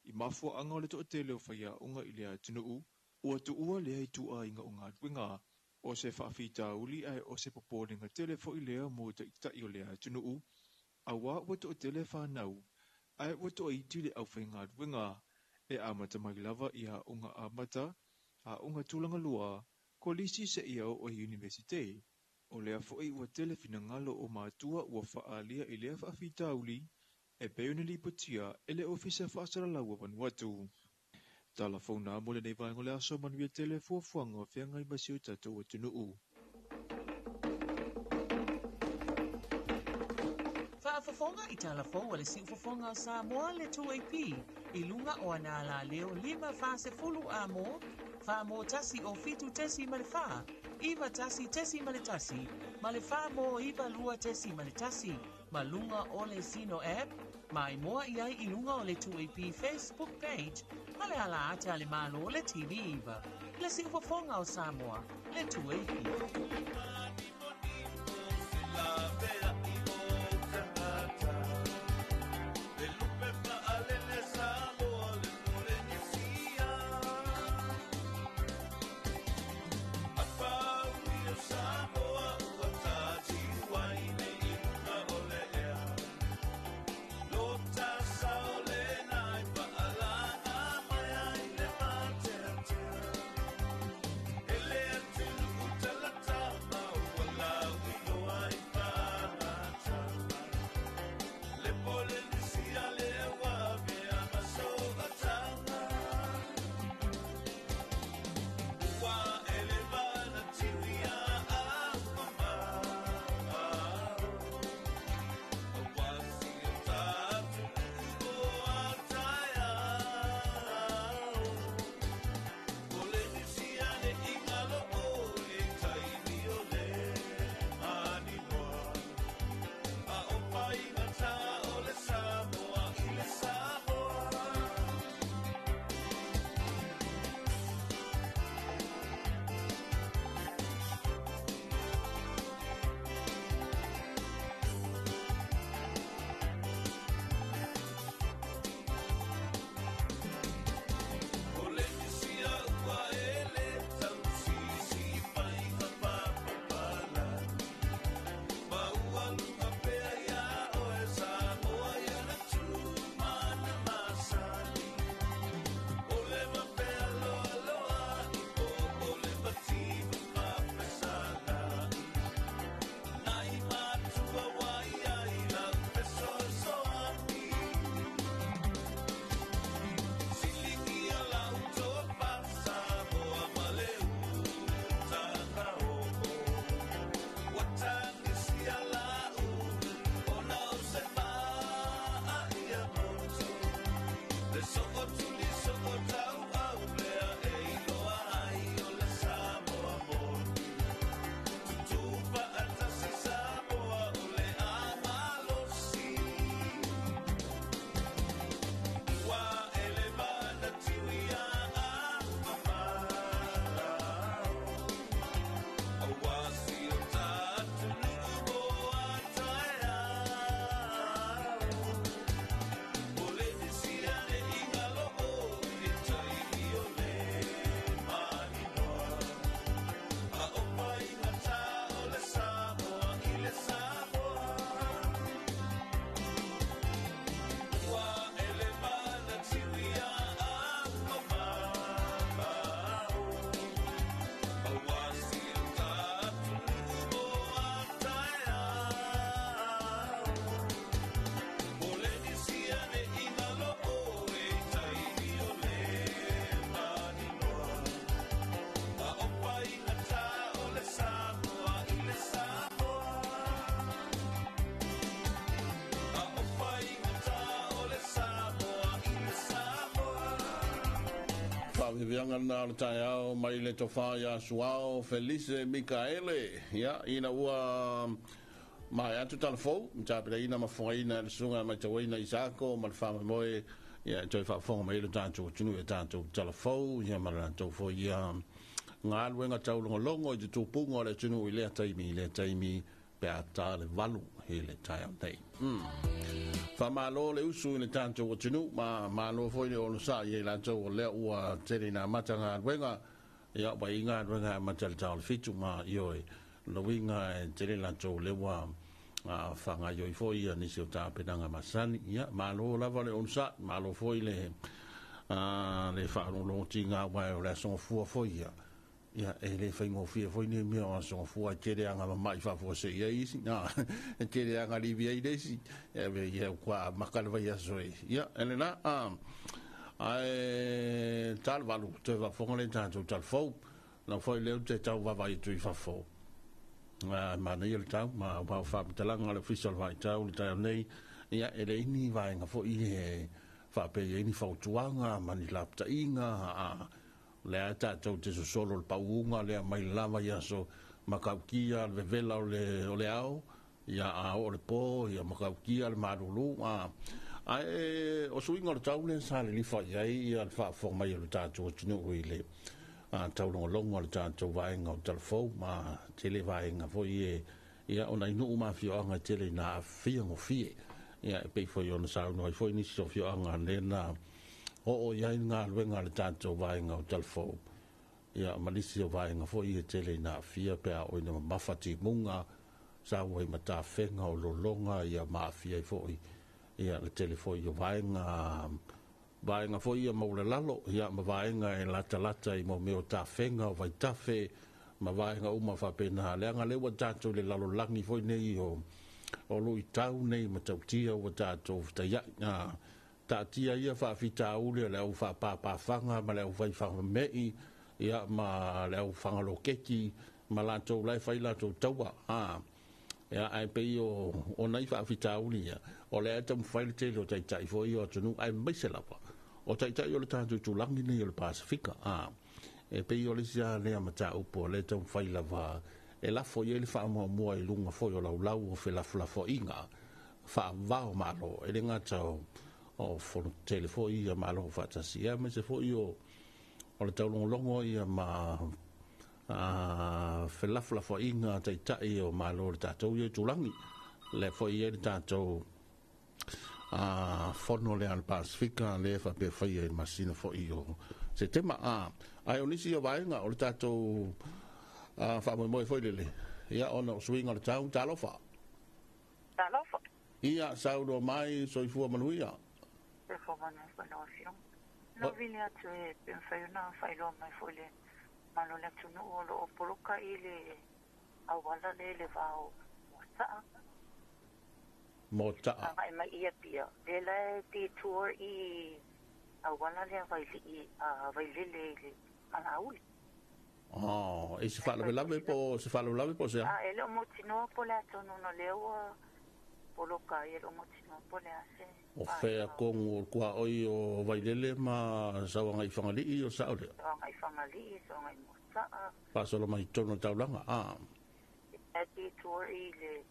I mafuaaga o le toatele o faiaoga i lea atunuu, ua tuua lea ituaiga o galuega. O se faafitauli ae o se popolega tele foi lea mo taitai o lea atunuu, auā ua toatele fanau, ae ua toaiti le aufaigaluega. E amata mai lava i aoga amata, aoga tulaga lua, kolisi seia oo i Iunivesite. O lea foi ua tele finagalo o matua ua faaalia i lea faafitauli, e pei ona lipotia e le Ofisa Faasalalau o Vanuatu. Tala fou na mo lenei vaega o le aso manuia tele fuafuaga o feagai ma si o tatou atunuu. Faafofoga i tala fou a le Siufofoga o Samoa le 2AP i luga o ana alaleo 5 40 amo 4 mo 1 o 7 tesi ma le 4, 9 1 tesi ma le 1, ma le 4 mo 9 2 tesi ma le 1, ma luga o le Zeno app, ma moa i ai i luga o le 2AP Facebook page, ma le ala ata a le Malo le TV iva. Le Siufofoga o Samoa, le 2AP. Faaviaviaga lena o le taeao mai le tofa ia Suao Felice Mikaele. Ia, ina ua maea atu talafou, tapenaina ma fofogaina e le susuga matauina Isako ma le faamoemoe, ia, e toe faafofoga mai ai le tatou atunuu i tatou talafou, ia, ma le latou foi ia galuega taulogologo i tutupuga o le atunuu i lea taimi, i lea taimi, pe a ta le 8 i le taeao nei. Faamalo le usu i le tatou atunuu, ma malo foi le onosai i latou o lea ua tele ina amata galuega, ia, ua i galuega e amata i le ta o le 7 ma ioe, lona uiga e tele latou lea ua faagaioi foi ia nisi o tapenaga masani. Ia, malo lava le onosai, malo foi le faalogologotiga, aua o le aso gafua foi ia. Ia, e le faigofie foi nei mea o aso gafua, e tele aga mama'i faafuasei ai isi, na, e tele aga livi ai le isi, e ave ia ua maka le vaiaso e. Ia, e lena, ae ta le 8, toe faafofoga le tatou talafou, lau foi lea te tau vaavaai atu i fafo. Manaia le tau, ma ua faamatalaga le ofisa o le vaitau le taeao nei, ia, e leai ni vaega foi e faapea i ai ni fautuaga ma ni lapataiga, lea tatou te sosolo le pauga lea mai le lava i aso matautia le vevela o le ao, ia, a oo le po, ia, matautia le malulu, ae o suiga o le tau lea sa lilifa i ai ia le faafofoga mai o le tatou atunuu i le taulogologo a le tatou vaega o talafou, ma tele vaega foi e, ia, ona i nuu ma afioaga e tele ina aafia gofie, ia, e pei foi ona saunoa ai foi nisi o afioaga lea na oo i ai galuega a le tatou vaega o talafou, ia, ma nisi o vaega foi e tele ina aafia pe a oo ina mamafa timuga sau ai matafega o lologa, ia, ma aafia ai foi ia le tele foi o vaega foi ia maulalalo, ia, ma vaega e latalata i mo mea o tafega o vaitafe ma vaega uma faapena, leaga lea ua tatou i le lalolagi foi nei o luitau nei matautia ua tatou fetaiai, taatia ia faafitauli o le au faapapafaga ma le au faifagamei, ia, ma le au fagaloketi ma latou la e fai latou taua, ia, ae pei o nai faafitauli ia, o lea e taumafai le tele o taitai foi o atunuu, aemaise lava o taitai o le tatou itulagi nei o le Pasefika, e pei o le isi lava lea mataupu o lea e taumafai lava e lafo i ai le faamuamua i luga foi o laulau o felafolafoaiga faavao malo, e le gata o fono tele foi ia malo faatasi, ia, aemaise foi o le taulogologo ia ma felafolafoaiga taitai o malo o le tatou ia itulagi lea foi i ai le tatou fono lea a le Pasefika lea faapea faia i le masina foi o Setema, ae o nisi o vaega o le tatou faamoemoe foi lele, ia, ona o suiga o le tau. Talofa. Talofa. Ia, saunoa mai, soifua manuia. Soifua manuia foi lau Afioga. Lau vili atu e pe mafai ona faailoa mai foi le malo le atunuu o lo o poloka i le auala le le va o Moataa. Moataa. Agai mai i Apia. Le la e detour i auala lea Vailii, Vailele i le Malauli. Oh, e se faalavelave po se faalavelave po se a? A, e le o mautinoa po le atonu na lea ua poloka ai, e le o mautinoa po le a se O fea tonu o kua oi o Vailele ma sauaga i Fagalii o sao lea? Sauaga i Fagalii, sauaga i Moataa. Faasolo mai tonu o taulaga. E detour i le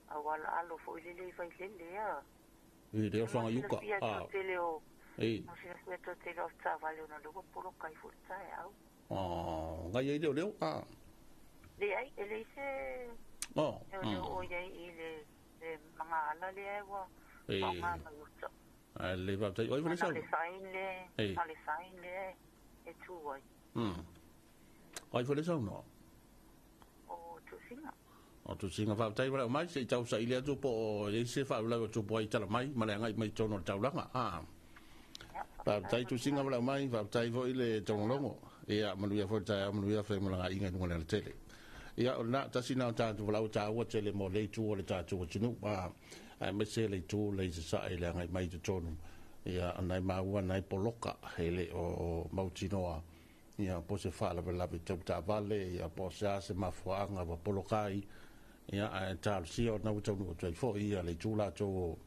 auala alo foi lele i Vailele a. I le ofaga iuka. Silafia tele o Ei. Mo silafia to tele o taavale ona lea ua poloka ai foi le taeao. Oh, ngai ai leo leo. Leai, e leai se Oh. leo leo o iai i le magaala lea ua faaaoga mai uta. Ai le faafetai. Oi Na fale le sign le, Ei. na le sign le e tu ai. Oi fale saunoa. O Tusiga. O Tusiga, faafetai wala mai se i tau saili atu po o i se faalavelave o tupu ai tala mai ma le agai mai tonu o le taulaga. Ia, Faafetai Tusiga wala mai, faafetai foi le togologo. Ia, manuia foi le taeao, manuia femalagaaiga i luga o le alatele. Ia, o lena, tasi na o tatou valaau taua tele mo le itu o le tatou atunuu, aemaise le itu le i sasae le agai mai i totonu. Ia, nai maua nai poloka e le o mautinoa, ia, po se faalavelave tau taavale, ia, po o se a se mafuaaga ua poloka ai, ia, ae talosia ona ua taunuu atu ai foi ia le itu latou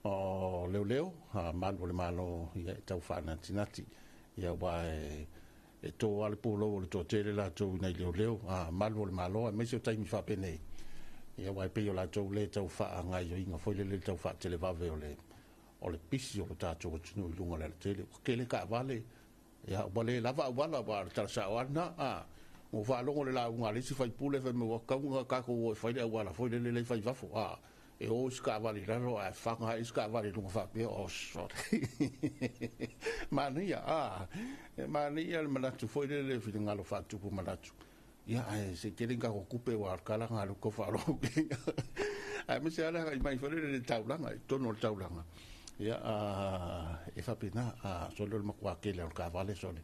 o leoleo, malu o le malo, ia, e tau faanatinati. Ia aua e to lava le pulou o le toatele latou i nai leoleo, malu o le Malo aemaise o taimi faapenei, ia aua e pei o latou lea e tau faagaoioiga foi lele, le tau faatelevave o le pisi o le tatou atunuu i luga o le alatele. Ua tele taavale, ia ua le lava auala, aua o le tala sao lava lena. Ua ou faalogo i le lauga a le isi sui usufono fai mai ua tatau ona tatou o e fai le auala foi lele e fai i fafo, e o isi taavale i lalo ae faga ae isi taavale i luga faapea, oh sorry. Manaia, e manaia le manatu foi lele, finagalo faatupu manatu. Ia, ae se i tele ni tatou tupe, aua o le tala lena o lea ou te tau faalogo nei. Aemaise lava le agai mai foi lele i le taulaga, i totonu o le taulaga. Ia, e faapena, sole o le matua tele lava o le taavale, sole.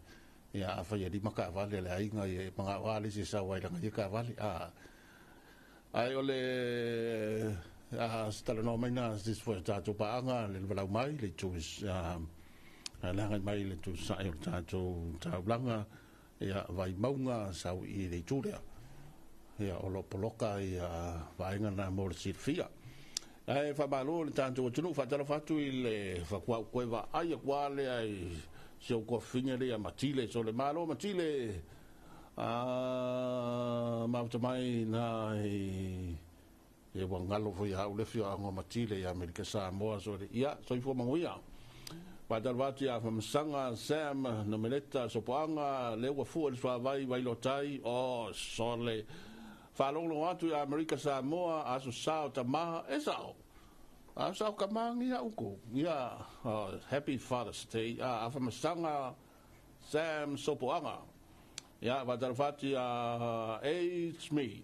Ia, afai e 5 taavale a le aiga, ia e manao lava le isi e sau ai i lana ia taavale. Ae o le se talanoa mai na se isi foi o tatou paaga, le valaau mai le itu le agai mai i le itu sae o le tatou taulaga, ia Vaimauga sau i le itu lea. Ia o lo o poloka ia vaega na mo le silafia. Ae faamalo i le tatou atunuu, faatalofa atu i le faatoa ou toe vaai atu lava lea i si ou tuafafine lea ia Matile. Sole malo Matile, mafuta mai na i ia ua galo foi ia au le afioaga o Matile i Amerika Samoa. Sole ia soifua manuia. Faatalofa atu ia Famasaga Sam Nomeleta Sopoaga, lea ua fua i le suavai Vailoatai. Oh sole, faalogologo atu i Amerika Samoa, aso sao tama e sao. A sao tama ni au ko. Ia, oh, happy Father's Day. A Famasaga Sam Sopoaga. Ia, faatalofa atu ia It's me.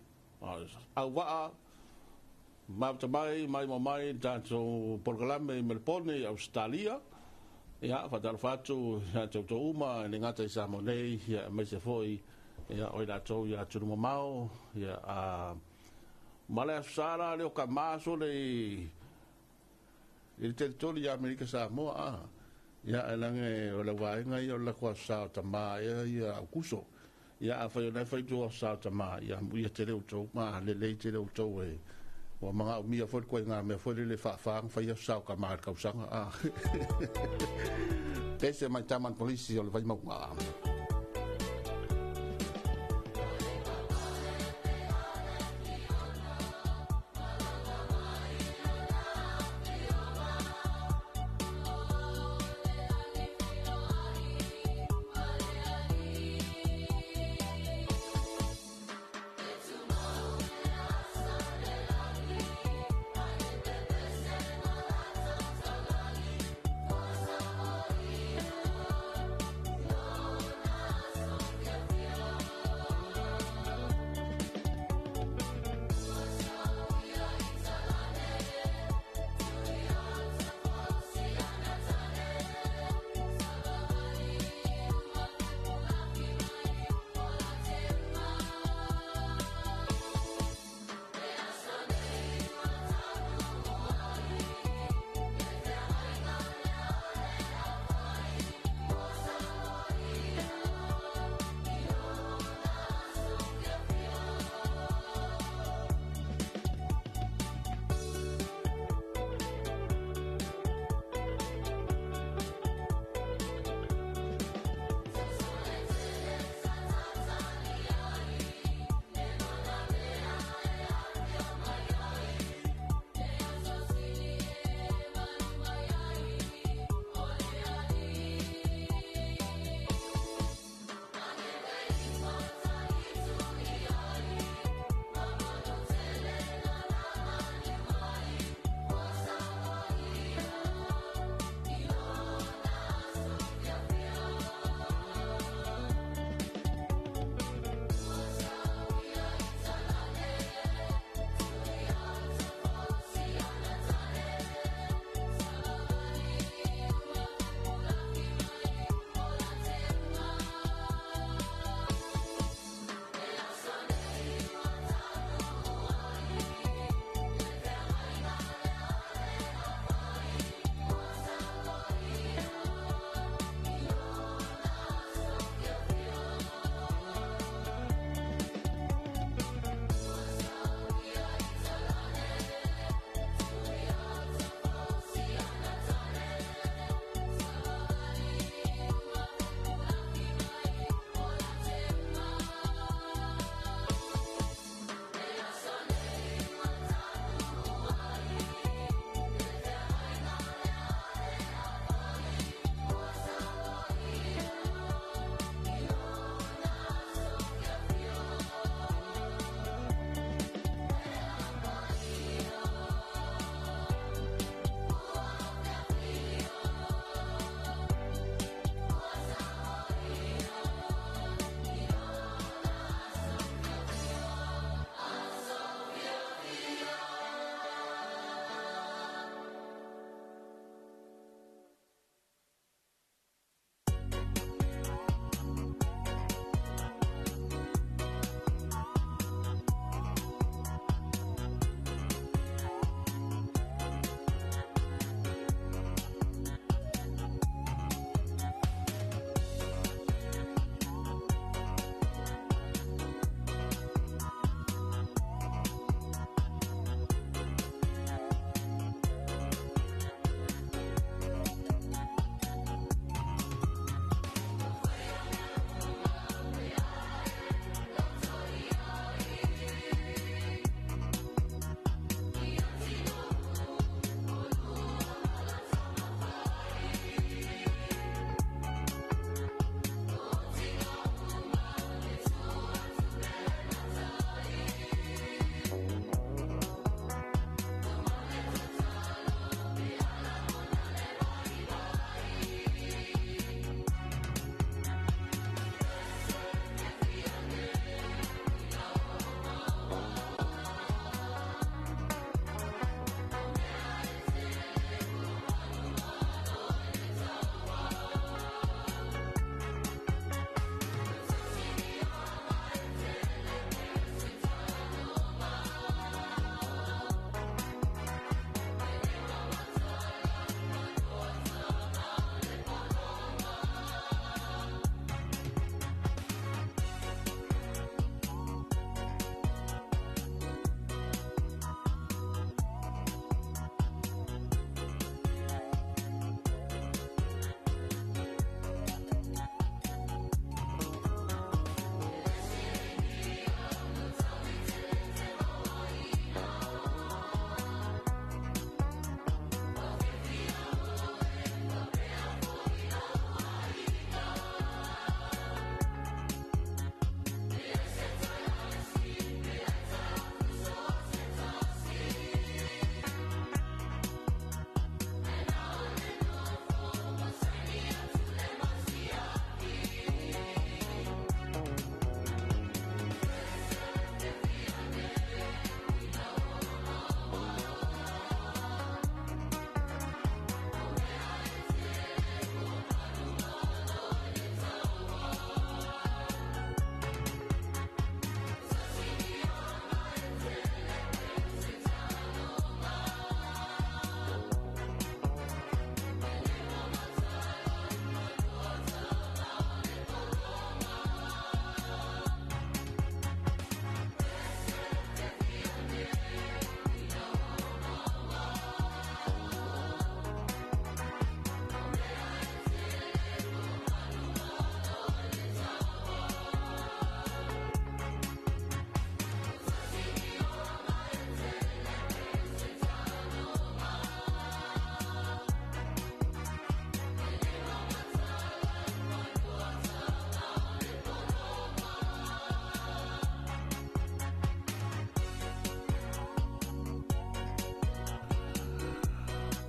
Auvaa, mafuta mai, mai ma mai le tatou polokalame i Melepone i Ausetalia. Ia, faatalofa atu ia te outou uma, e le gata i Samoa nei, ia, aemaise foi ia, o i latou i atunuu mamao. Ia, ma le Aso Sa la lea o Kamā sole i le teritori i Amerika Samoa, a. Ia, ae leaga o le vaega ia o le latou Aso Sa o Tamā ea ia Aukuso. Ia, afai o la e fai outou Aso Sa o Tamā, ia amuia tele outou, ma lelei tele outou e ua manaomia foi le ituaiga mea foi lele e faafa ona fai Aso Sa o Tamā i le tausaga, a. Pese mai tama le polisi o le Vaimauga.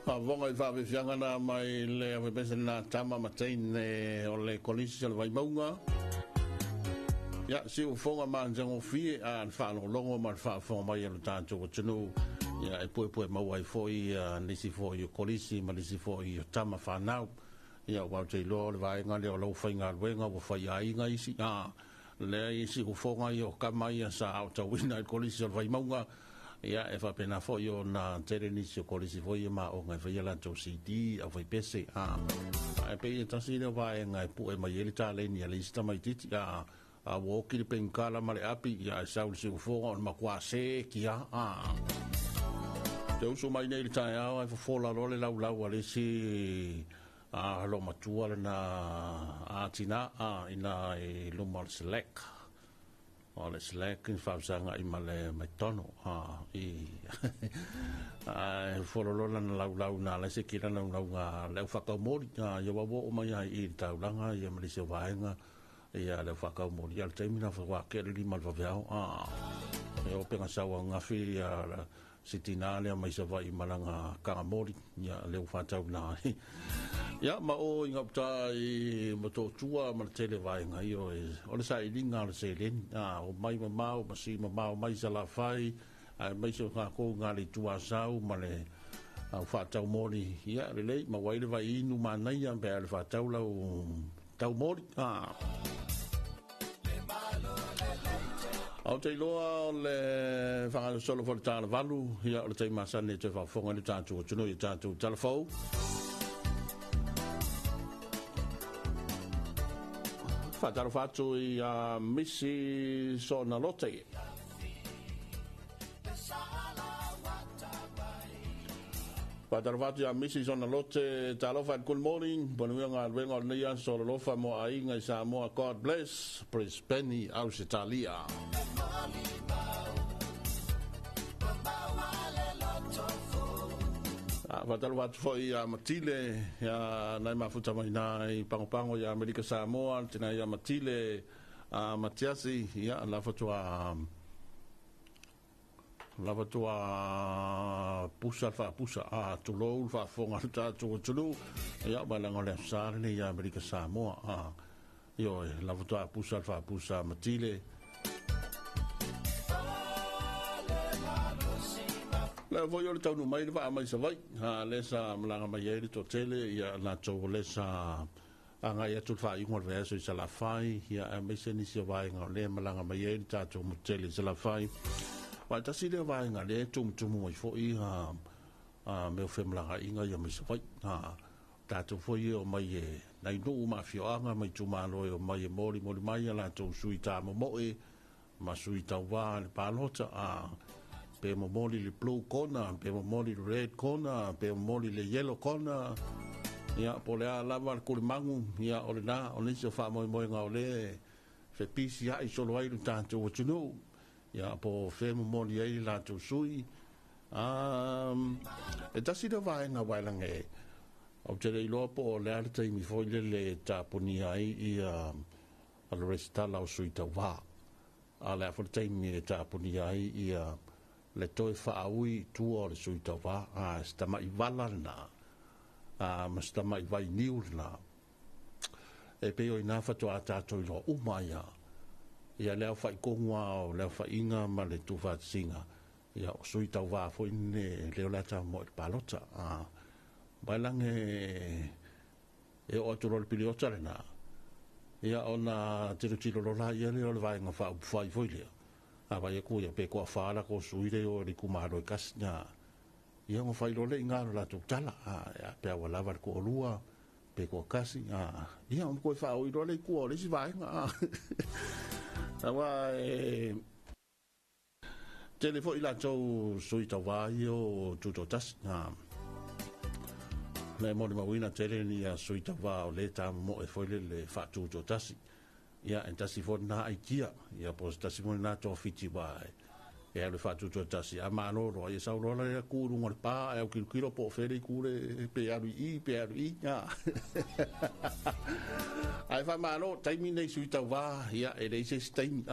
Faafofoga i faafiafiaga na mai le aufaipisinisi na tama ma teine o le Kolisi o le Vaimauga. Ia, siufofoga ma tagofie a le faalogologo ma le faafofoga mai a lo tatou atunuu. Ia, e puepue maua ai foi nisi foi o Kolisi ma nisi foi o tama fanau. Ia, ua ou te iloa o le vaega lea o lau faigaluega ua faiaiga isi. A, lea i siufofoga ia o kama ia sa aotauina i le Kolisi o le Vaimauga. Ia, e faapena foi ona tele nisi o kolisi foi ia ma aoga e faia latou CD, aufaipese. A, e pei e tasi lea o vaega e pue mai ai le taleni a le isi tamaitiiti. A, a ua oki le penkala ma le api, ia, e sau le siufofoga o le matua seki lava. A, te uso mai nei i le taeao ae fofola loa le laulau a le isi a loomatua lena a tina, a, ina i luma o le Select. O le Slack ni faafesagai ma le McDonald a i ae fololo lana laulau na ala se kila laulauga le au faakaumoli a ia ua oo mai ai i le taulaga ia ma nisi o vaega ia le au faakaumoli ia le taimi na wha ke le lima le vaveao a e openga sau angafi ia si tina lea mai Savaii ma lana kagamoli ia lea ua faatau na ia ma o i gauta i Motootua ma le tele vaega ia o le sailiga o le seleni a o mai mamao ma si mamao mai Salafai aemaise o tatou i le itu Asau ma le au faatau moli ia lelei maua ai le vai inu manaia pe a le faatau lau tau moli a. Ou te iloa o le faagasolo foi le talawalu, ia o le taimi masani e toe faafofoga ai le tatou atunuu i a tatou tala fou. Faatalofa atu i a Misi Sonalote. Faatalofa atu ia Mrs Onalote, talofa and good morning, manuia galuega o lenei aso alolofa mo aiga i Samoa, God bless, Brisbane, Ausetalia. Faatalofa atu foi ia Matile, ia nai mafuta mai na i Pagopago ia Amerika Samoa, le tina ia Matile a Matiasi, ia la faatoa Lava toa pusa le faapusa a tulou le faafofoga a le tatou atunuu ia ma leaga o le Aso Sa lenei ia Amerika Samoa a ioe lava toa pusa le faapusa a Matile Lea foi o le taunuu mai le vaa mai Savaii a lea sa malaga mai ai le toatele ia latou o lea sa agai atu le faaiuga o le vaiaso i Salafai, ia aemaise nisi o vaega o lea e malaga mai ai le tatou motu tele i Salafai. Aua e tasi lea vaega lea e tumutumu ai foi a, a mea o femalagaaiga ia mai Savaii. A, tatou foi e omai e nai nuu ma afioaga ma itumalo e omai e molimoli mai a latou sui tamomoe ma sui tauva i le palota, a, pe momoli le blue corner, pe momoli le red corner, pe momoli le yellow corner, ia, po o le a lava le kulimagu, ia, o lena, o nisi o faamoemoega o lea e fepisiai solo ai le tatou atunuu, ia, po o fea e momoli ai le latou sui. A, e tasi lea vaega aua e leaga e, ou te le iloa po o le a le taimi foi lele e tapunia ai ia a le resitala o sui tauva. A o le a foi le taimi e tapunia ai ia le toe faaui i tua o le sui tauva. A, se tamai vala lena, a, ma se tamai vainiu lena. E pei o ina faatoa tatou iloa uma ai lava ia le aofai tonu lava o le aofaiga ma le tuufaatasiga ia o sui tauva foi nei lea o le a tamoe i le palota. A, vaelage e oo atu loa i le piliota lena, ia ona tilotilo loa laia lea o le Vaega Faaupufai foi lea, a vaai atu ia pe toafa latou sui lea e o i le itumalo e tasi, ia, ia ona fai loa lea i ina o le latou tala, a, pe a ua lava le toalua, pe toatasi, a, ia ona toe faaoi loa lea i tua o le isi vaega, a. Aua e tele foi latou sui tauva ia o tutoatasi, a. Le molimauina tele ni sui tauva o le tamomoe foi lele faatutoatasi. Ia, e tasi foi lena aitia, ia po o se tasi foi lena toafiti ua e alu e faatutoatasi, a malo loa, ia sau loa lea tu i luga o le pa ae autilotilo po o fea le itu le pe alu i i, pe alu i i. Ae faamalo, taimi nei sui tauva, ia, e leai se isi taimi.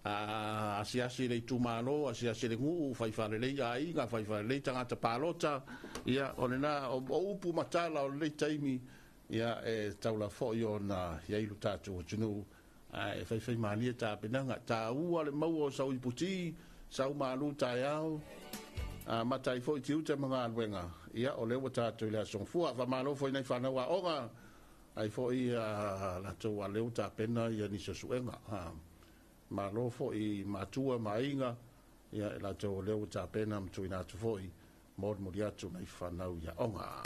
Asiasi le itumalo, asiasi le nuu, faifalelei aiga, faifalelei tagata palota, ia o lena o upu ma tala o lenei taimi, ia e taula foi ona i ai lo tatou atunuu, ae faifaimalie tapenaga, taua le maua o sau iputi, sau malu taeao, amata ai foi tiute ma galuega, ia o lea ua tatou i le aso Gafua. Faamalo foi nai fanau aoga, ai foi latou a lea ua tapena ia nisi o suega. Malo foi matua ma aiga, ia e latou o lea ua tapena ma tuuina atu foi molimoli atu nai fanau i aoga.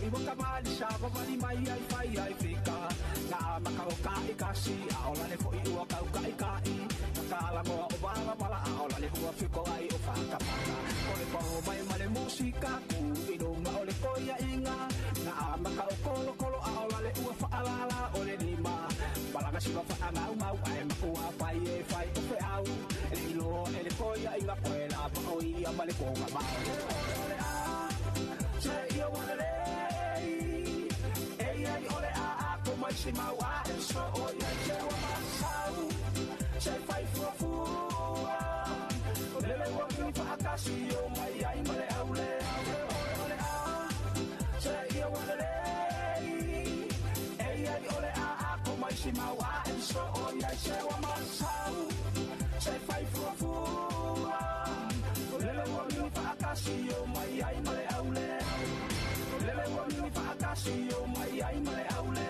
Iwa ka mali sa wawali mai ai fai ai fika. Ngā maka o ka i kasi, a ola le foi ua kau ka i ka i. Ka la moa o wala wala, a ola le hua fiko ai o whaka whaka. O le pao mai ma le musika, ku i lunga o le koia inga. Ngā maka o kolo kolo, a ola le ua whaalala o le lima. Malaga siwa wha ngau ngau, ai makua pai e fai o fe au. E le ilo e le koia inga koe la pa o ia ma le konga mau. Ole a, se ia wana le, e ia i ole a a ko mai si mau a e so o ia se wa masau. Se fai fua fua, lele wa mi whaakasi o mai ai ma le au le. Ole a, se ia wana le, e ia i ole a a ko mai si mau a e so o ia se wa masau. Se fai fua fua, lele wa mi whaakasi o mai ai ma le au le. Lele wa mi whaakasi o mai ai ma le au le.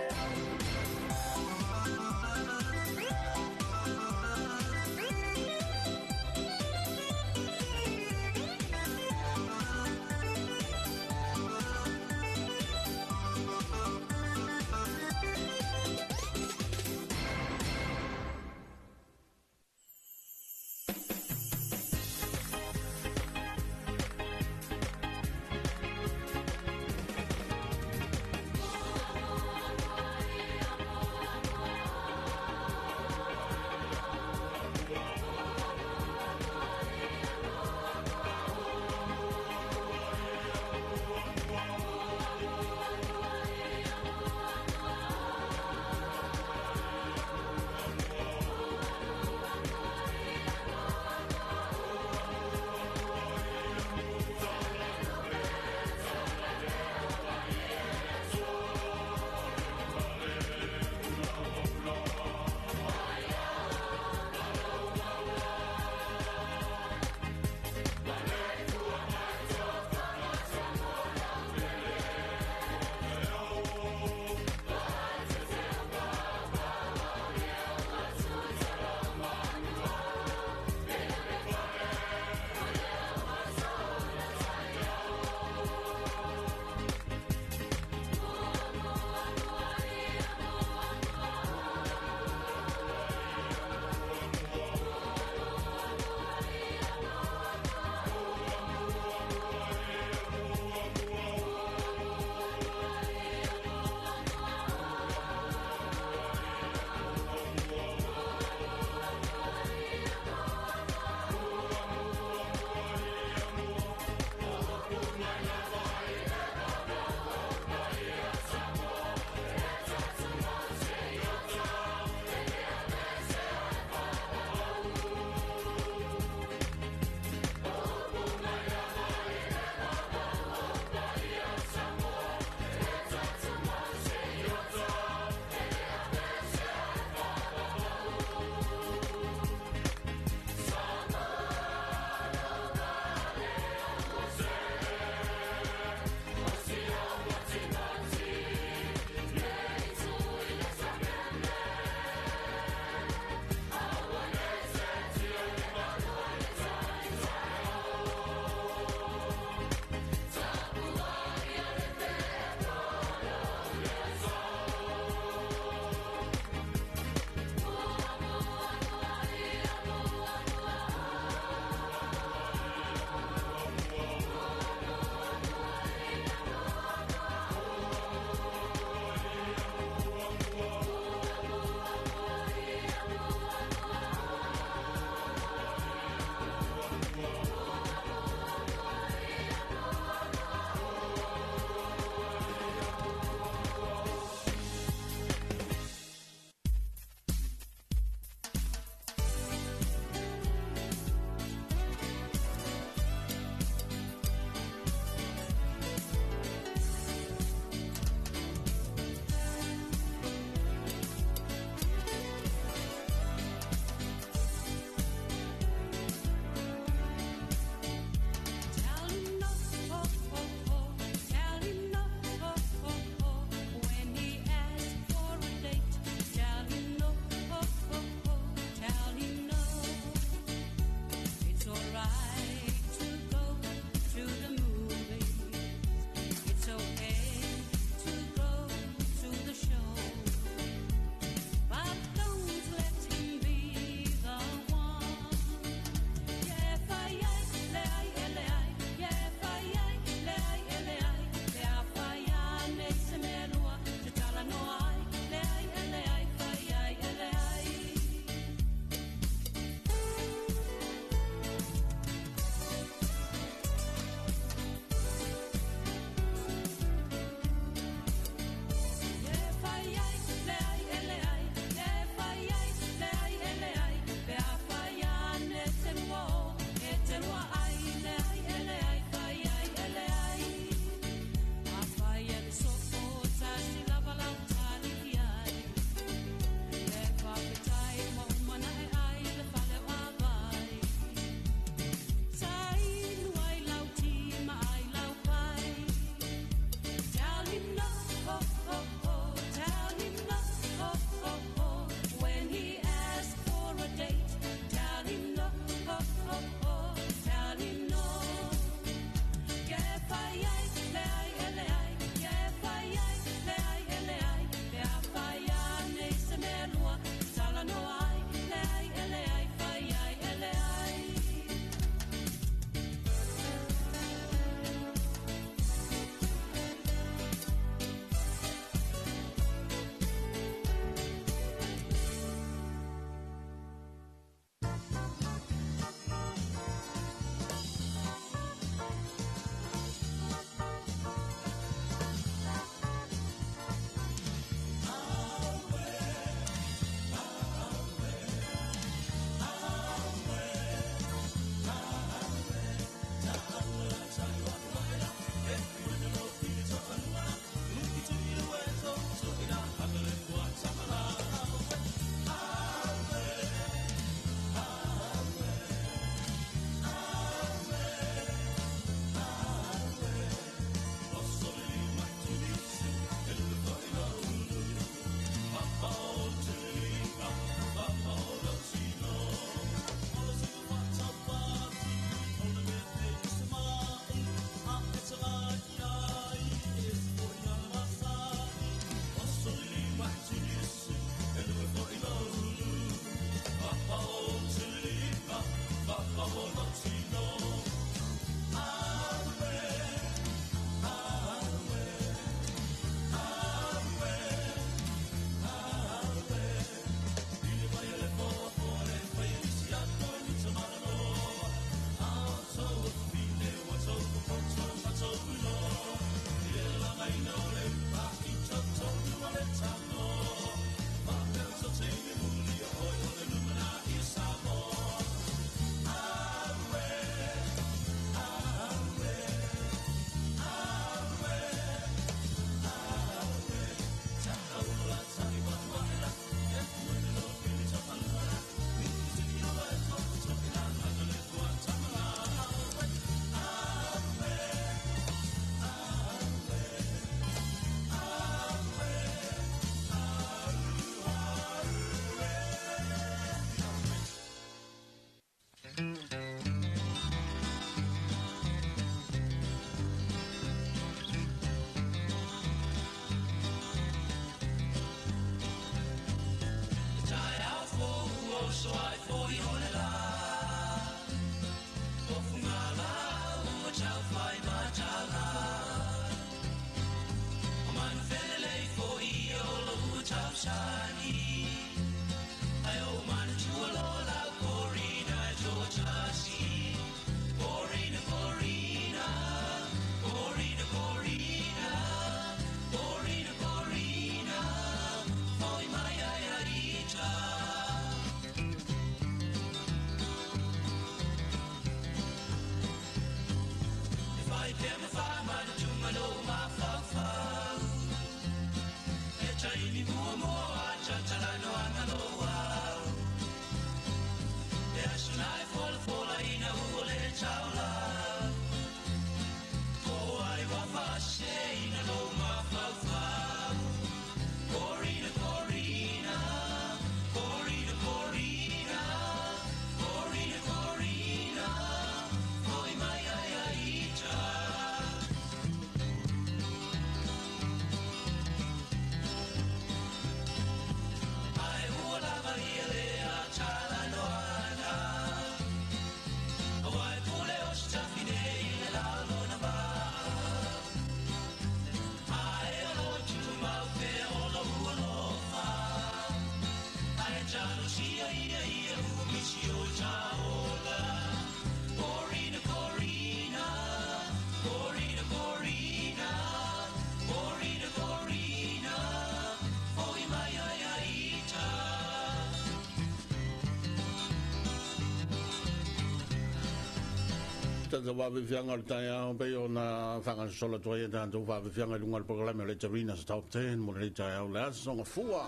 Tata vaavefiaga o le taeao pei ona faagasolo atu ai e tatou faavefiaga i luga o le polokalame o le Tarina's Top 10 mo lenei taeao le aso gafua.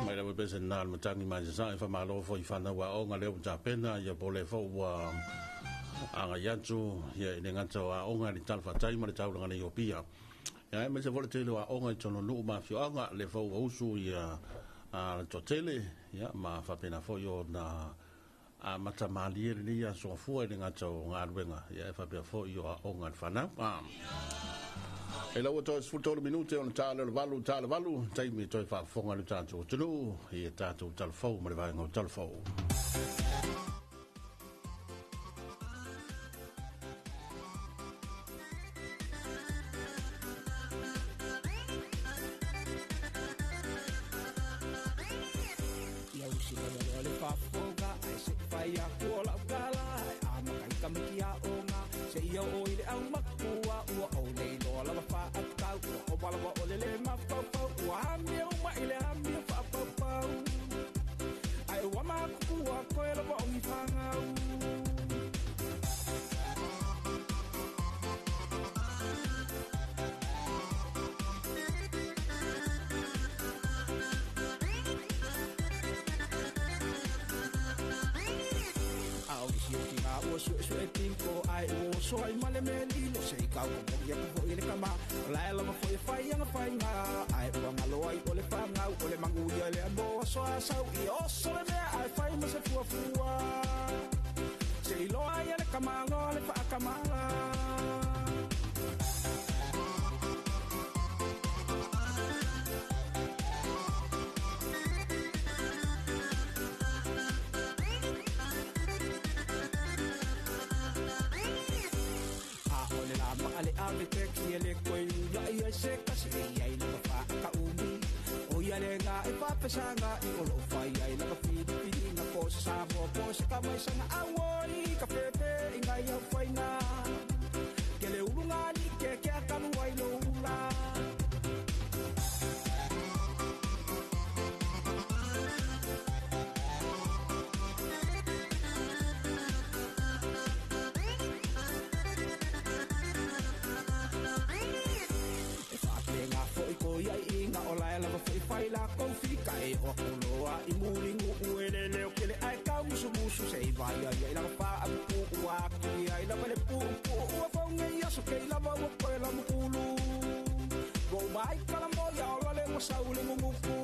Mai lava pese na le matagi mai sasae faamalo foi i fanau aoga lea ua tapena ia po o lea foi ua agai atu ia i le gata o aoga i le talafatai ma le taulaga nei o Apia. Ia aemaise foi le tele o aoga i totonu o nuu ma afioaga lea foi ua usu ia le toatele ia ma faapena foi ona amata malie lenei aso gafua i le gata o galuega ia e faapea foi o aoga a le fanau. E lau toe 13 minute ona ta lea o le 8, ta le 8, taimi e toe faafofoga le tatou atunuu i e tatou talafou ma le vaega o talafou. Ia usi mai aloa le faafofoga ae se'i fai aku o la'u tala e amata i tamiki a'oga seia oo i le aumakua ua ou le iloa lava fa'atau ua ova lava o le lē mafaufau ua amia uma i le amio fa'apaupau ae ua makukua koe lava ogi fagau. A o isi o tina ua su'esu'e tiko ae ua oso ai ma le mea lilo se i kaukomogi aku fo'i le kama o lae lava fo'i e fai aga faiga ae ua galo ai o le fagau o le maguia lea mo aso asau i oso le mea ae fai ma se fuafua se iloa ia le kamaloa le fa'akamala. A o le la maale ave te ki e le koe ula i ai se kasi e iai lava faakaumi. O ia le ngā e whapesanga i o lo whai ai lava whiriwhiringa po se Samoa po se kamaisanga auoi ka pepe i ngai au whainga. Ke le ulunga ni ke ke akalu ai lo ula. E whaapenga foi ko ia i inga o lae lava foi whai la kou fika e o kuloa i muringu uele leo kele ai kau musu musu se i vai ai ai lava wha apu ua ki ai lava le pu pu ua faunge i aso kei lava ua koe la mukulu. Wau mai kala moia o lale ua saule ngunguku.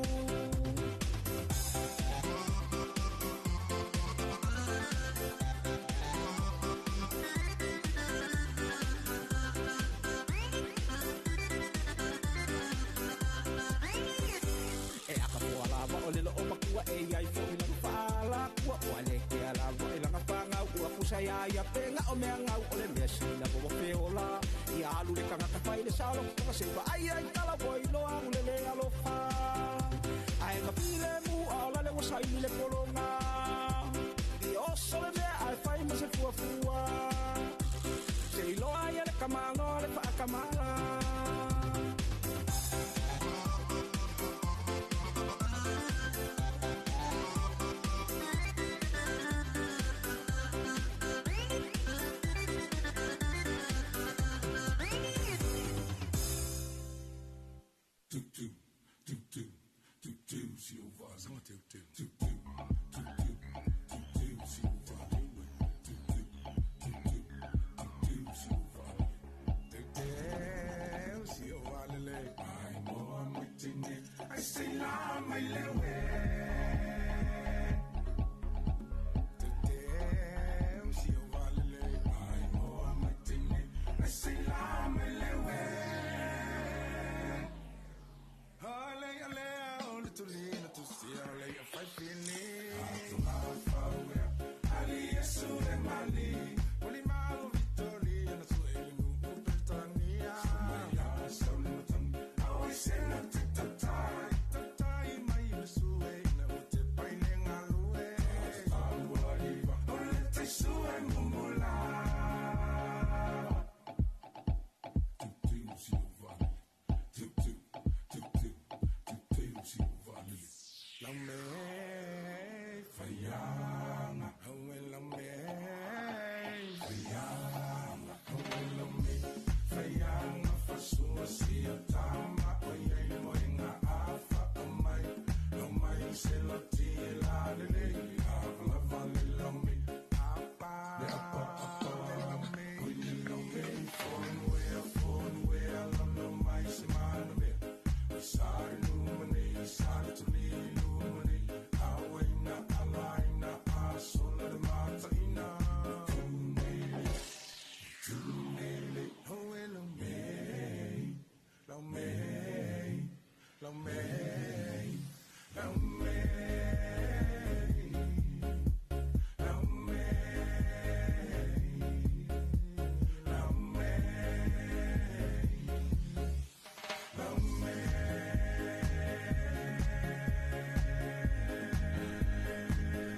E aka pua lava o lelo o makua e iai fo i langa whaala kua ua le ke a lava i langa whangau ua kusa ia ia penga o mea ngau o le mea sila wa feola. I alu le kangata whai le salo kuka se wa ai ai tala wa i loa ule le alofa. Ae nga pile mu a ola le wasa i le polonga. I oso le mea ae whai ma se fuafua. Se iloa ia le kamalo le whaakamala. 2 2 2 2 2 2 Silva 2 2 2 2 2 2 2 Silva 2 2 2 2 2 Silva Te Silva lele ai mo mutini ai sei la mai lewe Te Silva lele ai mo mutini ai sei la mai lewe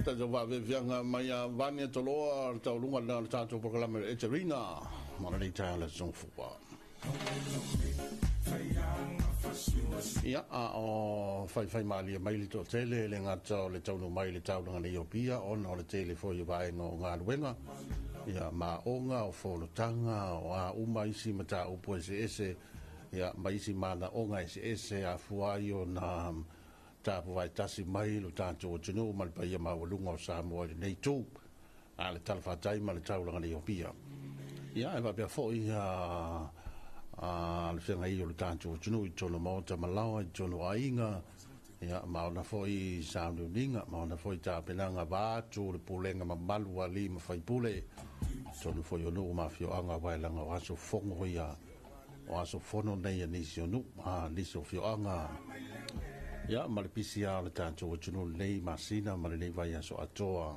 tatou faafiafiaga mai ia Vane Toloa le taualuga lena o le tatou polokalame o le Eterina ma lenei taeao le Aso Gafua. Ia, a o faifaimalie mai le toatele, e le gata o le taunuu mai i le taulaga nei o Apia ona o le tele foi o vaega o galuega, ia, ma aoga, o fonotaga, o a uma isi mataupu eseese, ia, ma isi manaoga eseese e afua ai ona tapuvae tasi mai lo tatou atunuu ma le paia maualuga o Samoa i lenei itu a le talafatai ma le taulaga nei o Apia. Ia, e faapea foi a le feagai o le tatou atunuu i totonu o maota ma laoa, i totonu o aiga, ia, ma ona foi sauniuniga, ma ona foi tapenaga vaeatu le pulega mamalu a alii ma faipule, i totonu foi o nuu ma afioaga, aua e leaga o aso fono ia, o aso fono nei a nisi o nuu, a nisi o afioaga, ia, ma le pisi lava o le tatou atunuu i lenei masina ma lenei vaiaso atoa.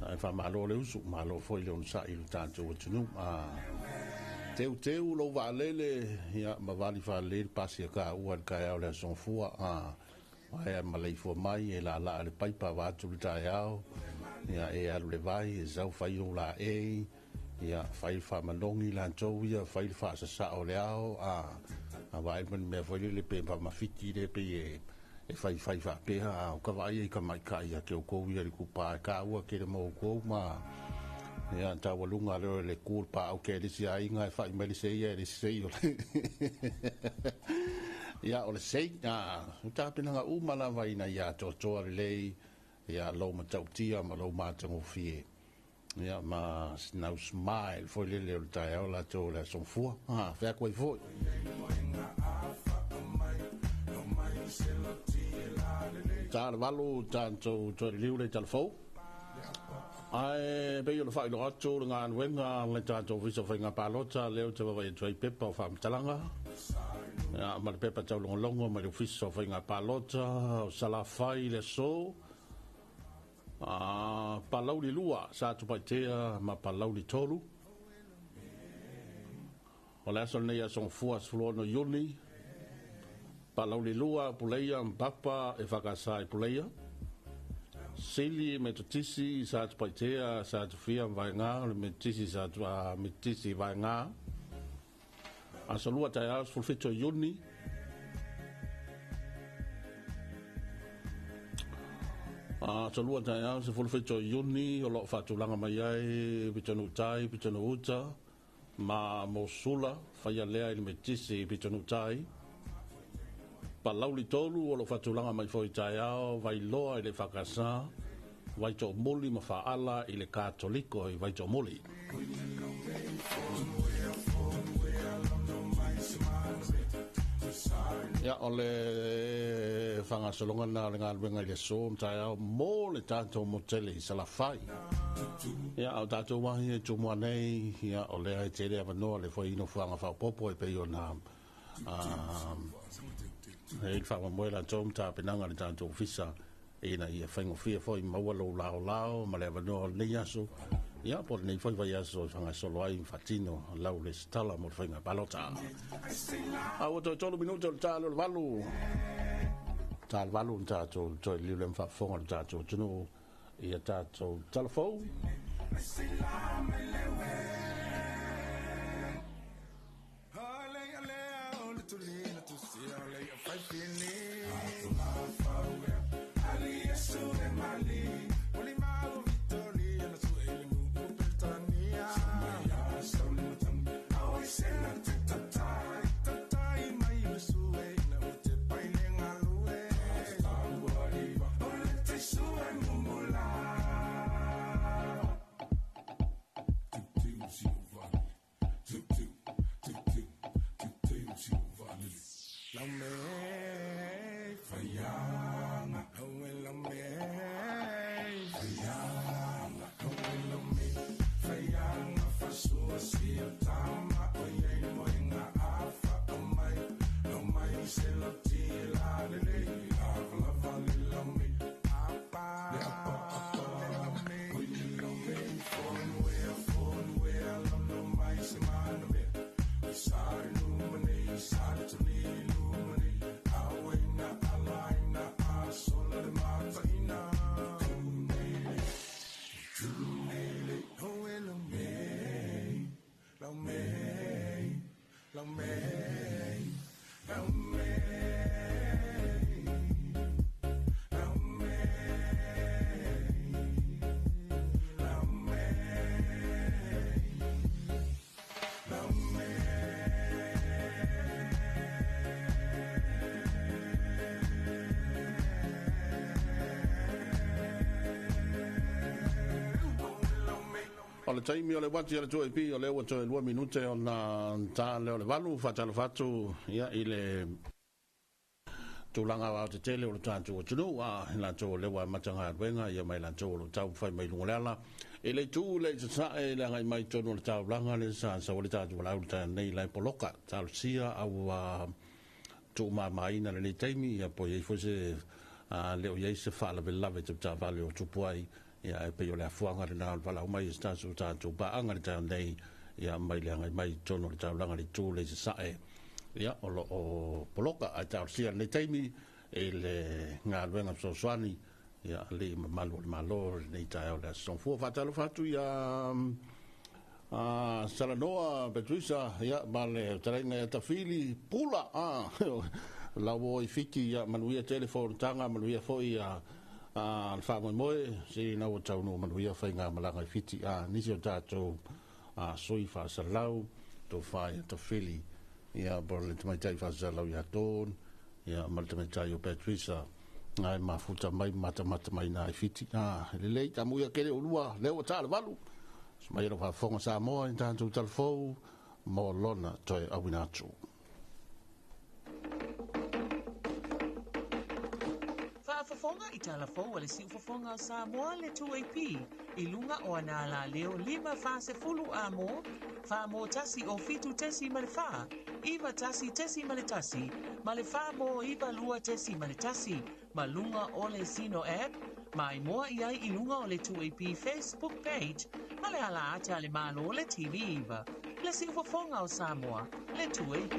Ae faamalo le usu, malo foi le onosai i lo tatou atunuu. A teuteu lou vaalele, ia, ma vali faalelei le pasi a kaua i le taeao o le Aso Gafua, a vaea maleifua mai e laalaa le paipa vaeatu le taeao, ia, e alu le vai, e sau fai ou laei, ia, fai le faamanogi latou ia, fai le faasasao o le ao, a vaai ma le mea foi lele pe faamafiti le pei e faifai faapea, a o ka vaai ai tamaitai ia te outou ia le itupa e taua tele mo outou ma ia taualuga lea o le tu le paau ke le isi aiga e fai mai le sei e le sei o le ia o le sei a o tapenaga uma lava ina ia atoatoa lelei ia lou matautia ma lou matagofie ia ma sinau smile foi lele o le taeao latou o le Aso Gafua. Ah, fea atu ai foi. Ta le 8 tatou toe liliu le talafou. Ae pei ona faailoa atu le galuega le tatou Ofisa o Faiga Palota lea ou te vaavaai atu ai i pepa o faamatalaga. Ia, ma le pepa taulogologo mai le Ofisa o Faiga Palota o Salafai i le aso. A Palauli 2, Satupaitea ma Palauli 3. O le aso lenei Aso Gafua 16 Iuni, Palauli 2, Puleia ma Papa e whakasa i Puleia. Sili Metotisi Satupaitea, Satufia ma Vaegā, o le Metotisi Metotisi Vaegā. Aso 2 taeao 17 Iuni, Aso 2 taeao 17 Iuni o lo o faatulaga mai ai Pitonuu Tai, Pitonuu Uta ma Mosula, faia lea i le Metotisi i Pitonuu Tai. Palauli 3 o lo o faatulaga mai foi taeao Vailoa i le Fakasa, Vaitoomuli ma Faala i le Katoliko i Vaitoomuli. Ia, o le faagasologa lena o le galuega i le aso ma taeao mo le tatou motele i Salafai. Ia, a o tatou wahi e Tumua nei, ia, o lea e tele avanoa le foi i nofoaga faaopoopo e pei ona e i le faamoemoe latou ma tapenaga a le tatou ofisa ina ia faigofie foi maua lou laolao ma le avanoa o lenei aso, ia, po o lenei foi vaiaso e faagasolo ai ma faatino lau resitala mo le faiga palota. A ua toe 3 minute o le ta lea o le 8. Ta le 8 na tatou toe liliu lea ma faafofoga le tatou atunuu i a tatou tala fou. O le taimi o le uati a le 2AP, o lea ua toe 2 minute ona ta lea o le 8. Faatalofa atu ia i le tulaga aoaotetele o le tatou atunuu, a i latou o lea ua amata galuega ia ma i latou o lo o taumafai mai luga o le ala i le itu le i sasae i le agai mai totonu o le taulaga le sa sau ai le tatou valaau i le taeao nei la e poloka. Talosia a ua tuumamaina lenei taimi ia po o i ai foi se le o i ai se faalavelave tau taavale o tupu ai ia, ae pei o le afuaga lena o le valaau mai e se tasi o tatou paaga i le taeao nei ia mai le agai mai totonu o le taulaga i le itu le i sasae ia o lo o poloka, ae talosia lenei taimi i le galuega fesoasoani ia alii mamalu o le Malo lenei taeao le Aso Gafua. Faatalofa atu ia Salanoa Patricia ia ma le fetalaiga ia Tafili Pula lau i Fiti ia, manuia tele fonotaga, manuia foi ia le faamoemoe se ina ua taunuu manuia faiga malaga i Fiti nisi o tatou sui faasalau tofa ia Tafili ia po le tamaitai faasalau ia Dawn ia ma le tamaitai o Patricia ai mafuta mai matamata mai na i Fiti. Lelei tamuia kele ulua lea ua ta le 8 mai lau faafofoga Samoa i tatou talafou mo lona toe auina atu. Faafofoga i talafou a le siufofoga o Samoa le 2AP i luga o ana alaleo 5 40 amo 4 mo 1 o 7 tesi ma le 4 9 1 tesi ma le 1 ma le 4 mo 9 2 tesi ma le 1 ma luga o le Zeno app ma i moa i ai i luga o le 2AP Facebook page ma le ala ata le Malo le TV iva. Le siufofoga o Samoa le 2AP.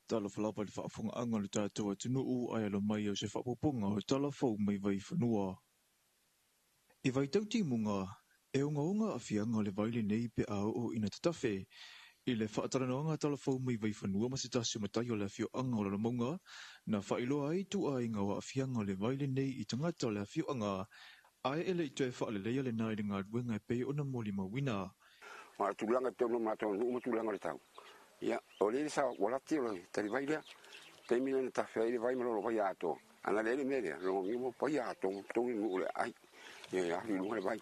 Talofa lava i le faafofogaaga o le tatou atunuu ae alo mai o se faaopoopoga o tala fou mai Vaifanua. I vaitau timuga, e ogaoga aafiaga o le vai lenei pe a oo ina tatafe. I le faatalanoaga talafou mai Vaifanua ma se tasi o matai o le afioaga o Lalomauga, na faailoa ai ituaiga o aafiaga o le vai lenei i tagata o le afioaga, ae e le i toe faaleleia lena i le galuega e pei ona molimauina. Ma tulaga tonu o matou nuu ma tulaga o le tau. Ia, o le sa ua lati o le talivai lea. Taimi lea na tafe ai le vai ma lolo vai atoa. Ana le mea lea, logo ngi mo pai atoa, tonu nuu le ai. Ia ia alu i luga le vai.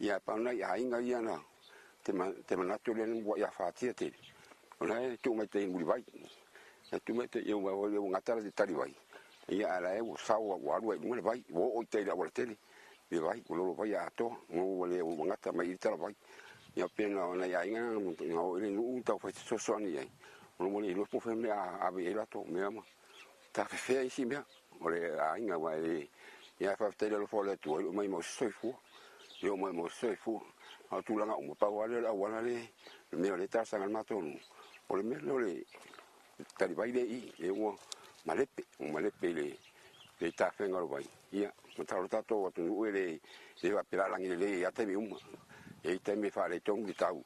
Ia pa ona i aiga ia na te manatu lea ua ia whātia tele. O la e tuu mai te muri vai. E tuu mai te ia ua ua ngata le tali vai. Ia ala e ua sau ua alu ai i luga le vai. Ua oo i te ua tele. Le vai, ua lolo vai atoa. Ngo ua le ua ngata mai i tala vai. Ia pena ona i aiga ngā o ile nuu tau whai te sosoani ai. O lo mole ilo po fe mea ave e lato mea ma. Ta fefea isi mea. O le aiga wa e ia whawhitele alo fo le atua i o mai mo soifua. I o mai mo soifua. A tulaga uma pau ale le auala le mea o le talosaga le matou nuu. O le mea lea o le talivai le i e ua malepe, ua malepe i le tafega o le vai. Ia, ma talo tatou atunuu e le le faapelalangi lelei ia taimi uma. E i taimi e faaletonu le tau.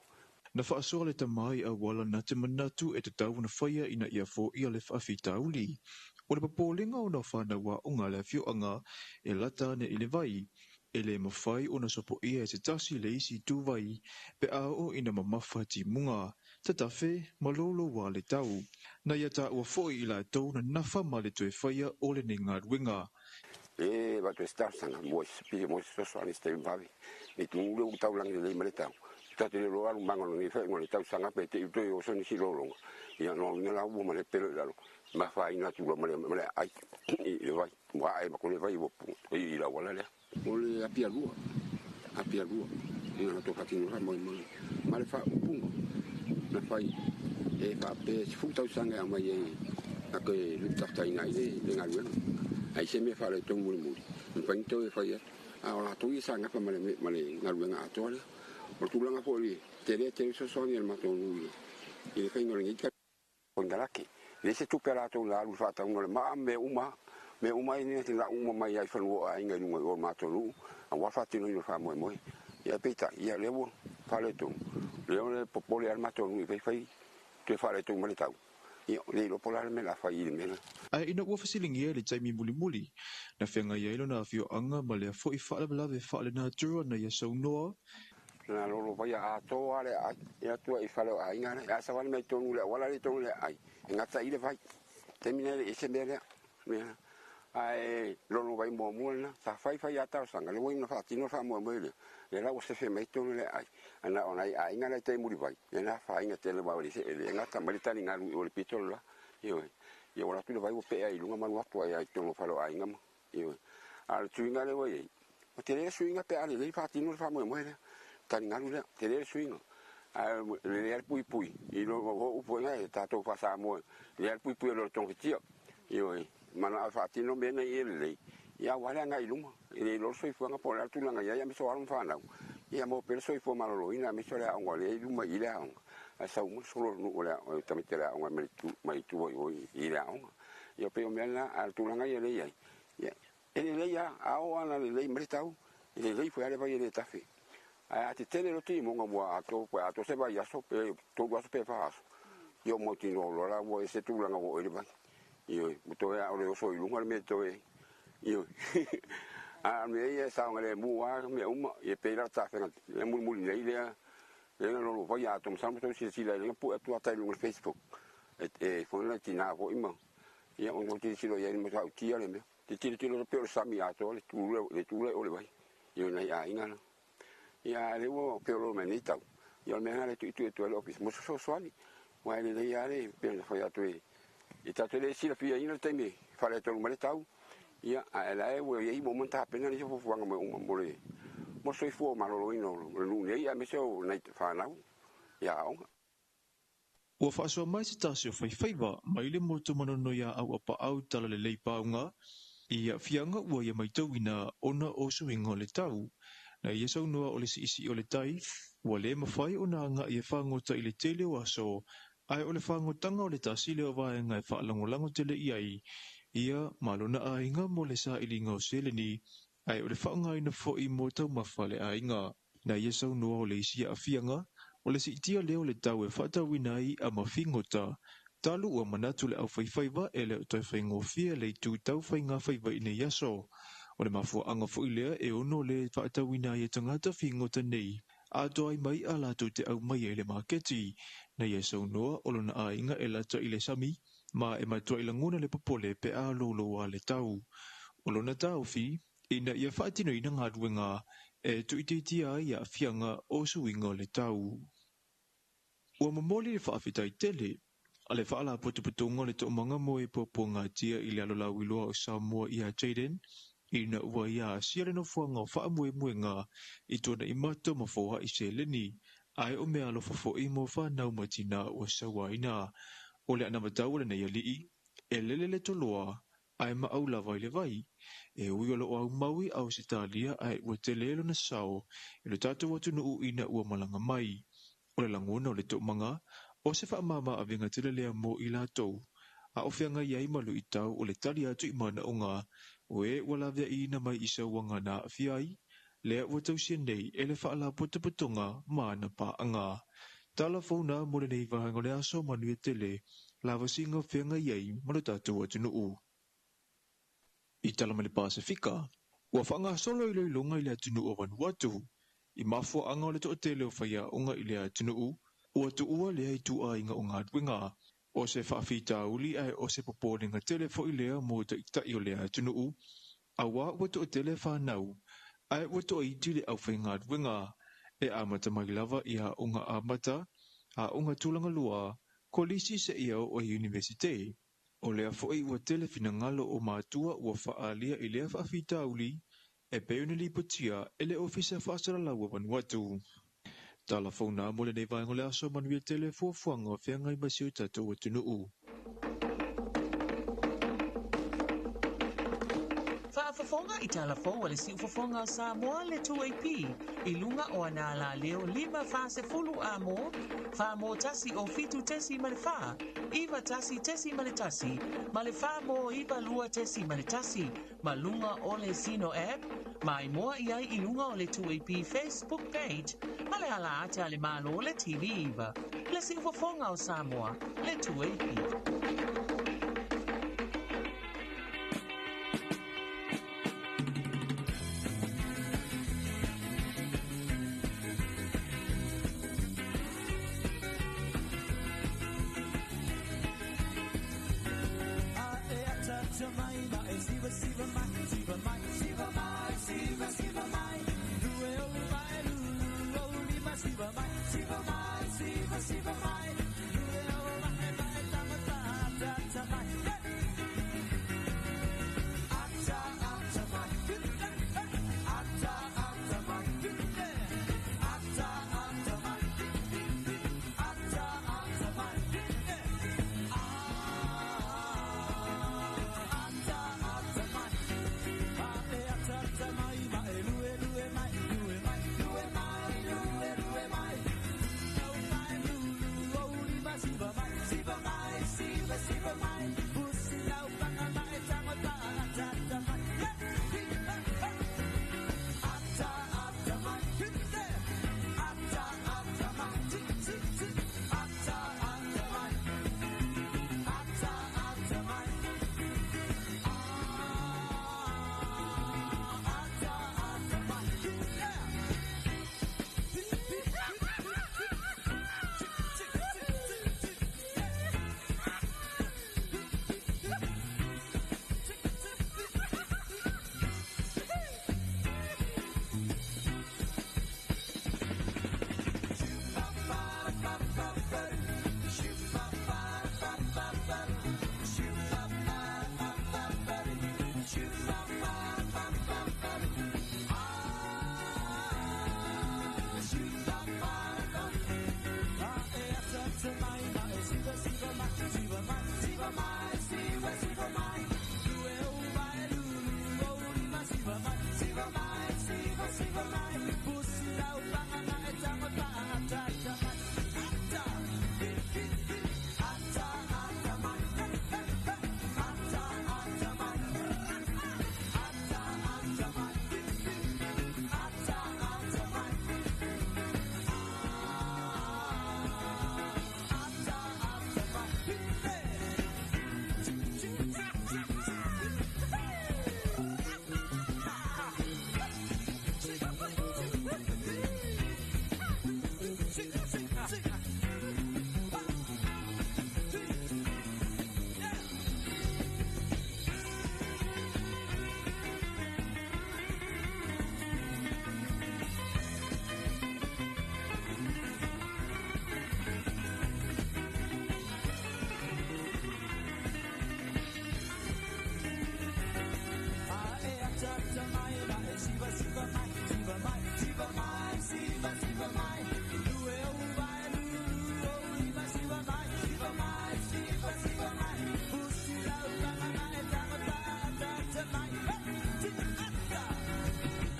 Na faasoa le tamā i auala na te manatu e tatau ona faia ina ia foia le faafitauli. O le popolega ona o fanau aoga a le afioaga e lata ane i le vai, e le mafai ona sopoia e se tasi le isi ituvai pe a oo ina mamafa timuga, tatafe ma lolo le tau. Na ia taua foi i latou na nafa ma le toe faia o lenei galuega. E va tu talosaga mo se pia mo se fesoasoani se taimi vave. E tugu le ua taulangi lelei ma le tau. Tate le loa alu manga o lenei whainga le tausaga pe te i toe o soni si lolonga. Ia no ina la ua ma le pelo i lalo. Ma whaina atu ma le ai i le vai. Ua ai ma kone vai ua pu i la wala lea. O le apia lua. Apia lua. Ia na tō whatino rā moi moi. Ma le wha upunga. Na whai e wha pe sifu tausaga e mai e a koe luku taftaina i le galuega. Ai se mea wha le tō muri muri. Na whai tō e whai atu. A o la tō i sa ngapa ma le galuega atoa lea. O tulaga foi le tele tele fesoasoani a le matou nuu i le faiga o lenei konekarake. Le se tupe a latou na alu i le faatauga o le maa mea uma e ni te lau uma mai ai fanua o aiga i luga i o le matou nuu auā le faatinoina o le faamoemoe. Ia peitai, ia lea ua faaletonu. Lea o le popole a le matou nuu i faifai toe faaletonu ma le tau. Ia, le iloa po o le a le mea o le a fai i le mea lea. Ae ina ua fesiligia i le taimi mulimuli, na feagai ai lona afioaga ma lea foi faalavelave faalenatura na ia saunoa. Na lolo vai atoa le ai, e atua i fale o aiga lea. A savali mai tonu le auala le tonu le ai, e gata i le vai. Taimi nei e le ese mea lea. Mea. Ae lolo vai muamua lena sa faifai lava talosaga lea ua iu ina faatino le faamoemoe lea, lea la ua sefe mai ai totonu le aai. Ae na o nai aiga la e tai mulivai, ia na afaina tele aua e le gata mai le taligalu i o i le pito le la. Ioe. Ia ua alu atu le vai ua pee ai i luga ma alu atu ai lava i totonu o fale o aiga ma, ioe. A o le suiga lea ua i ai, ua tele le suiga pe a lelei faatino le faamoemoe lea, taligalu lea, tele le suiga. Ae lelei lava le puipui i lo o upu foi na e tatou faa-Samoa, lelei lava le puipui e lo le togafitia. Ioe, manao e faatino mea nei e lelei, ia aua le agai i luma. E le iloa le soifuaga po o le a le tulaga i ai aemaise o alo ma fanau, ia maua pea le soifua maloloina aemaise o le aoga o lea e i luma i i le aoga, ae sau uma solo le nuu o tamaiti o le aoga mai tua i o i le aoga. Ia pei o mea na, a o le tulaga ia lea e i ai, ia e lelei lava, a oo lava ina lelei mai le tau, e lelei foi lava le vai e le tafe. Ae a tetele loa timuga ua atoa pe atoa se vaiaso pe 3 aso pe 4 aso, ia ua mautinoa loa la ua ese tulaga ua oo i ai le vai. Ioe, ua toe a o le oso i luga le mea e toe, ioe. A o mea ia e saogalemu lava mea uma, ia pei la o le tafega lea mulimuli nei lea, lea na lolo vai atoa masalo ua outou silasila i ai na pue atu ata i luga o le Facebook e foi nai tina foi ma ia ona outou tilotilo i ai i le matautia le mea. Te tilotilo loa pei o le sami atoa le tu lea o le vai i nai aiga la. Ia a o lea ua feoloolo mai nei tau, ia o le mea lena lea e tuitui atu ai le Ofisa mo se fesoasoani. Aua e lelei lava le pei ona fai atu e tatou te le silafiaina le taimi e faaletonu mai le tau, ia ae la e ua i ai ua uma ona tapena nisi o fuafuaga mo le soifua maloloina o le nuu nei aemaise o nai fanau i aoga. Ua faasoa mai se tasi o faifaiva mai le motu Manono iā Auapaau Talalelei Pauga i aafiaga ua ia matauina ona o suiga o le tau. Na ia saunoa o le siisii o le tai ua le mafai ona agai e fagota i le tele o aso, ae o le fagotaga o le tasi lea o vaega e faalagolago tele i ai ia ma lona aiga mo le sailiga o seleni, ae o le faaaogaina foi mo taumafa a le aiga. Na ia saunoa o le isi aafiaga, o le siitia lea o le tau e faatauina ai i'a ma figota, talu ua manatu le aufaifaiva e le o toe faigofie le itu tau faigafaiva i nei aso. O le mafuaaga foi lea e ono le faatauina ai e tagata figota nei atoa ai ma i'a latou te aumaia i le maketi. Na ia saunoa o lona aiga e lata i le sami ma e matuai lagona le popole pe a louloua le tau. O lona taofi, ina ia faatinoina galuega e tuuitiitia ai aafiaga o suiga o le tau. Ua momoli le faafetai tele a le Faalapotopotoga o le Toomaga mo e Puapuagatia i le Alolauiloa o Samoa ia Jayden ina ua ia asia le nofoaga o faamoemoega i tuanai mato ma foai seleni, ae o meaalofa foi mo fanau ma tinā ua sauaina. O le anavatau a lenei alii, e lele le toloa ae maau lava i le vai. E ui o lo o aumau i Ausetalia ae ua tele lona sao i lo tatou atunuu ina ua malaga mai. O le lagona o le toomaga, o se faamama avega tele lea mo i latou, a o feagai ai ma luitau o le tali atu i manaoga o e ua laveaiina mai i sauaga na aafia ai, lea ua tausia nei e le Faalapotopotoga ma ana paaga. Tala fou na mo lenei vaega o le aso manuia tele, lavasiga o feagai ai ma lo tatou atunuu. I tala mai le Pasefika, ua faagasolo iloiloga i le atunuu o Vanuatu. I mafuaaga o le toatele o faiaoga i lea atunuu, ua tuua lea ituaiga o galuega. O se faafitauli ae o se popolega tele foi lea mo taitai o lea atunuu, auā ua toatele fanau ae ua toaiti le aufaigaluega. E amata mai lava i aoga amata, aoga tulaga lua, kolisi seia oo i Iunivesite. O lea foi ua tele finagalo o matua ua faaalia i lea faafitauli e pei ona lipotia e le Ofisa Faasalalau o Vanuatu. Tala fou na mo lenei vaega o le aso manuia tele fuafuaga o feagai ma si o tatou atunuu. Faafofoga i tala fou a le Siufofoga o Samoa le 2AP i luga o ana alaleo 5 40 A mo, 4 mo 1 o 7 tesi ma le 4, 9 1 tesi ma le 1, ma le 4 mo 9 2 tesi ma le 1, ma luga o le Zeno app, ma i moa i ai i luga o le 2AP Facebook page, ma le ala ata a le Malo le TV 9. Le Siufofoga o Samoa, le 2AP.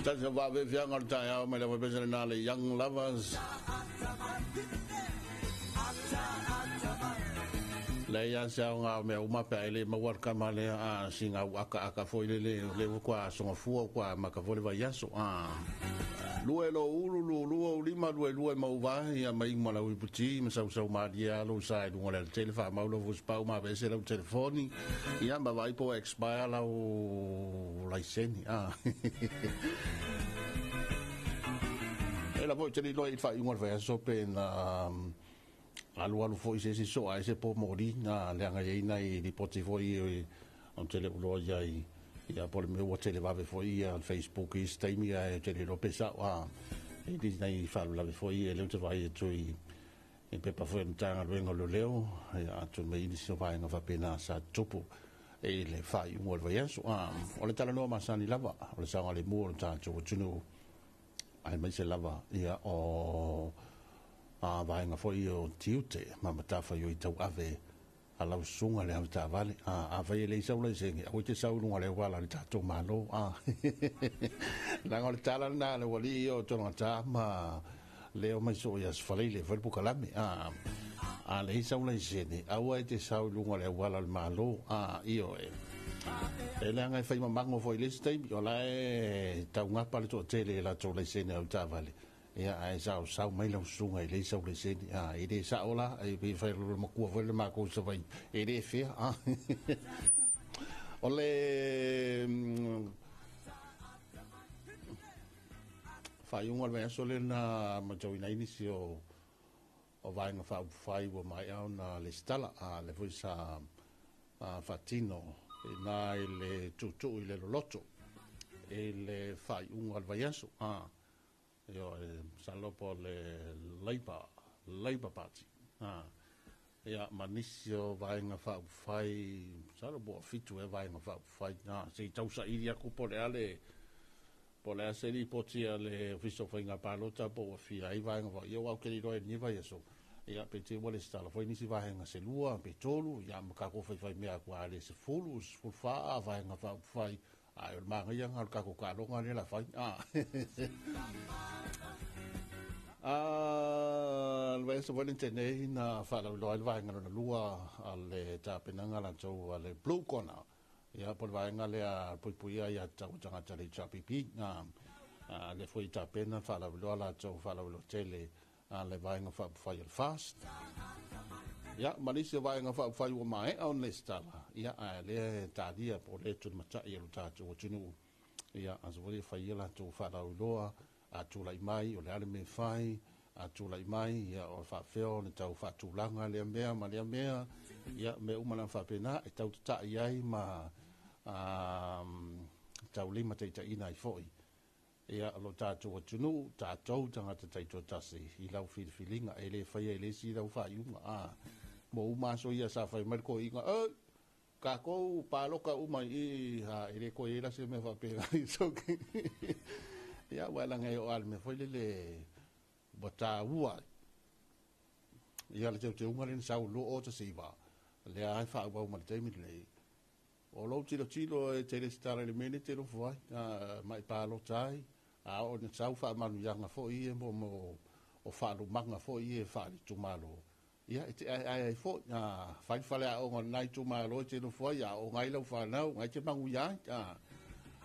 Tasi o faafiafiaga o le taeao mai le aufaipisinisi lena le Young Lovers. Leai lava se aoga o mea uma pe a e le maua le tama lea a sina au akaaka foi lele o lea ua toa sogafua ua toa amata foi le vaiaso a. Lue lo ulu lu lua u lima lue lue ma uva ia ma iu ma lau iputi ma sausau malie a lou sa i luga o le alatele faamau lau fusipau ma aveese lau telefoni ia ma vaai po ua expire lau laiseni a. E la foi te liloa i le faaiuga o le vaiaso pe na alualu foi se isi soa ai se po moli na leaga i ai nai lipoti foi o te le uloa i ai ia po o le mea ua televave foi ia le Facebook i isi taimi ae ou te le iloa pe sao a i ai nai faalavelave foi ia lea ou te vaai atu i i pepa foi a le Matagaluega o Leoleo ia atonu e i ai nisi o vaega faapena sa tutupu i le faaiuga o le vaiaso. A o le talanoa masani lava o le saogalemu o le tatou atunuu aemaise lava ia o a vaega foi ia o tiute ma matafaioi tauave a lau susuga le avetaavale. A afai e leai sau laisene, aua e te sau i luga o le auala o le tatou Malo. A leaga o le tala lena a le aualii ia o Tologata ma lea omai soo i Aso Faraile e fai le pukalame. A a leai sau laisene, aua e te sau i luga o le auala o le Malo. A ioe. E leaga e fai mamago foi i le isi taimi, o la e taugapa le toatele i latou laisene avetaavale. Ia, ae saosao mai lau susuga e leai sau laisene. A, e le sao la, e pei e fai le matua foi le matou i Savaii, e le fea. A. O le faaiuga o le vaiaso lea na matauina ai nisi o o Vaega Faaupufai ua maea ona lesitala, a lea foi sa faatino i ina i le tuutuu i le loloto i le faaiuga o le vaiaso. A, ioe, masalo po o le Labour, Labour Party. A, ia, ma nisi o Vaega Faaupufai, masalo po ua 7 ea Vaega Faaupufai. A, se i tausaili atu po o le a le Po o le a se lipoti a le Ofisa o Faiga Palota po ua fia ai vaega foi, ia aua ou te le iloa i lenei vaiaso, ia pe te i ua lesitala foi nisi vaega se lua pe tolu, ia ma tatou faifaimea atu lava i le 10, 14 vaega faaupufai, ae o le manaia lena o le tatou taaloga lea o le a fai. A le vaiaso foi lea na tea nei na faalauiloa ai le vaega lona lua a le tapenaga a latou a le Blue Corner. Ia, po o le vaega lea puipuia aiatatau a tagata a le HRPP, a lea foi e tapena faalauiloa latou faalauiloa tele a le Vaega Faaupufai o le FAST. Ia, ma nisi o vaega faaupufai ua maea ona lesitala, ia, ae lea e talia po o lea e tulimatai e lo tatou atunuu, ia, aso foi e fai ai latou faalauiloa, a tulai mai, o le a le mea e fai, a tulai mai, ia, o faapefea ona tau faatulaga lea mea ma lea mea, ia, mea uma lava faapena e tau tatai ai ma tau limataitaiina ai foi ia lo tatou atunuu, tatou tagata taitoatasi i lau filifiliga, e le faia e le isi lau faaiuga. A, mo uma aso ia sa fai mai le toeaina, oi, tatou palota uma i i, a, e le toe i ai la se mea faapena. It's okay. Ia, aua leaga e oo lava i le mea foi lele ua taua ai ia le teuteuga lea na sau i le 2019, lea lava e faaauau mai le taimi lenei. O lou tilotilo e te resitala i le mea lea e te nofo ai, ma e palota ai, a oo ina sau faamanuiaga foi ia mo o faalumaga foi ia faale-itumalo, ia, e te aeae ai foi. A fai le faleaoga o lena itumalo e te nofo ai, aooga ai lau fanau, na e te manuia ai.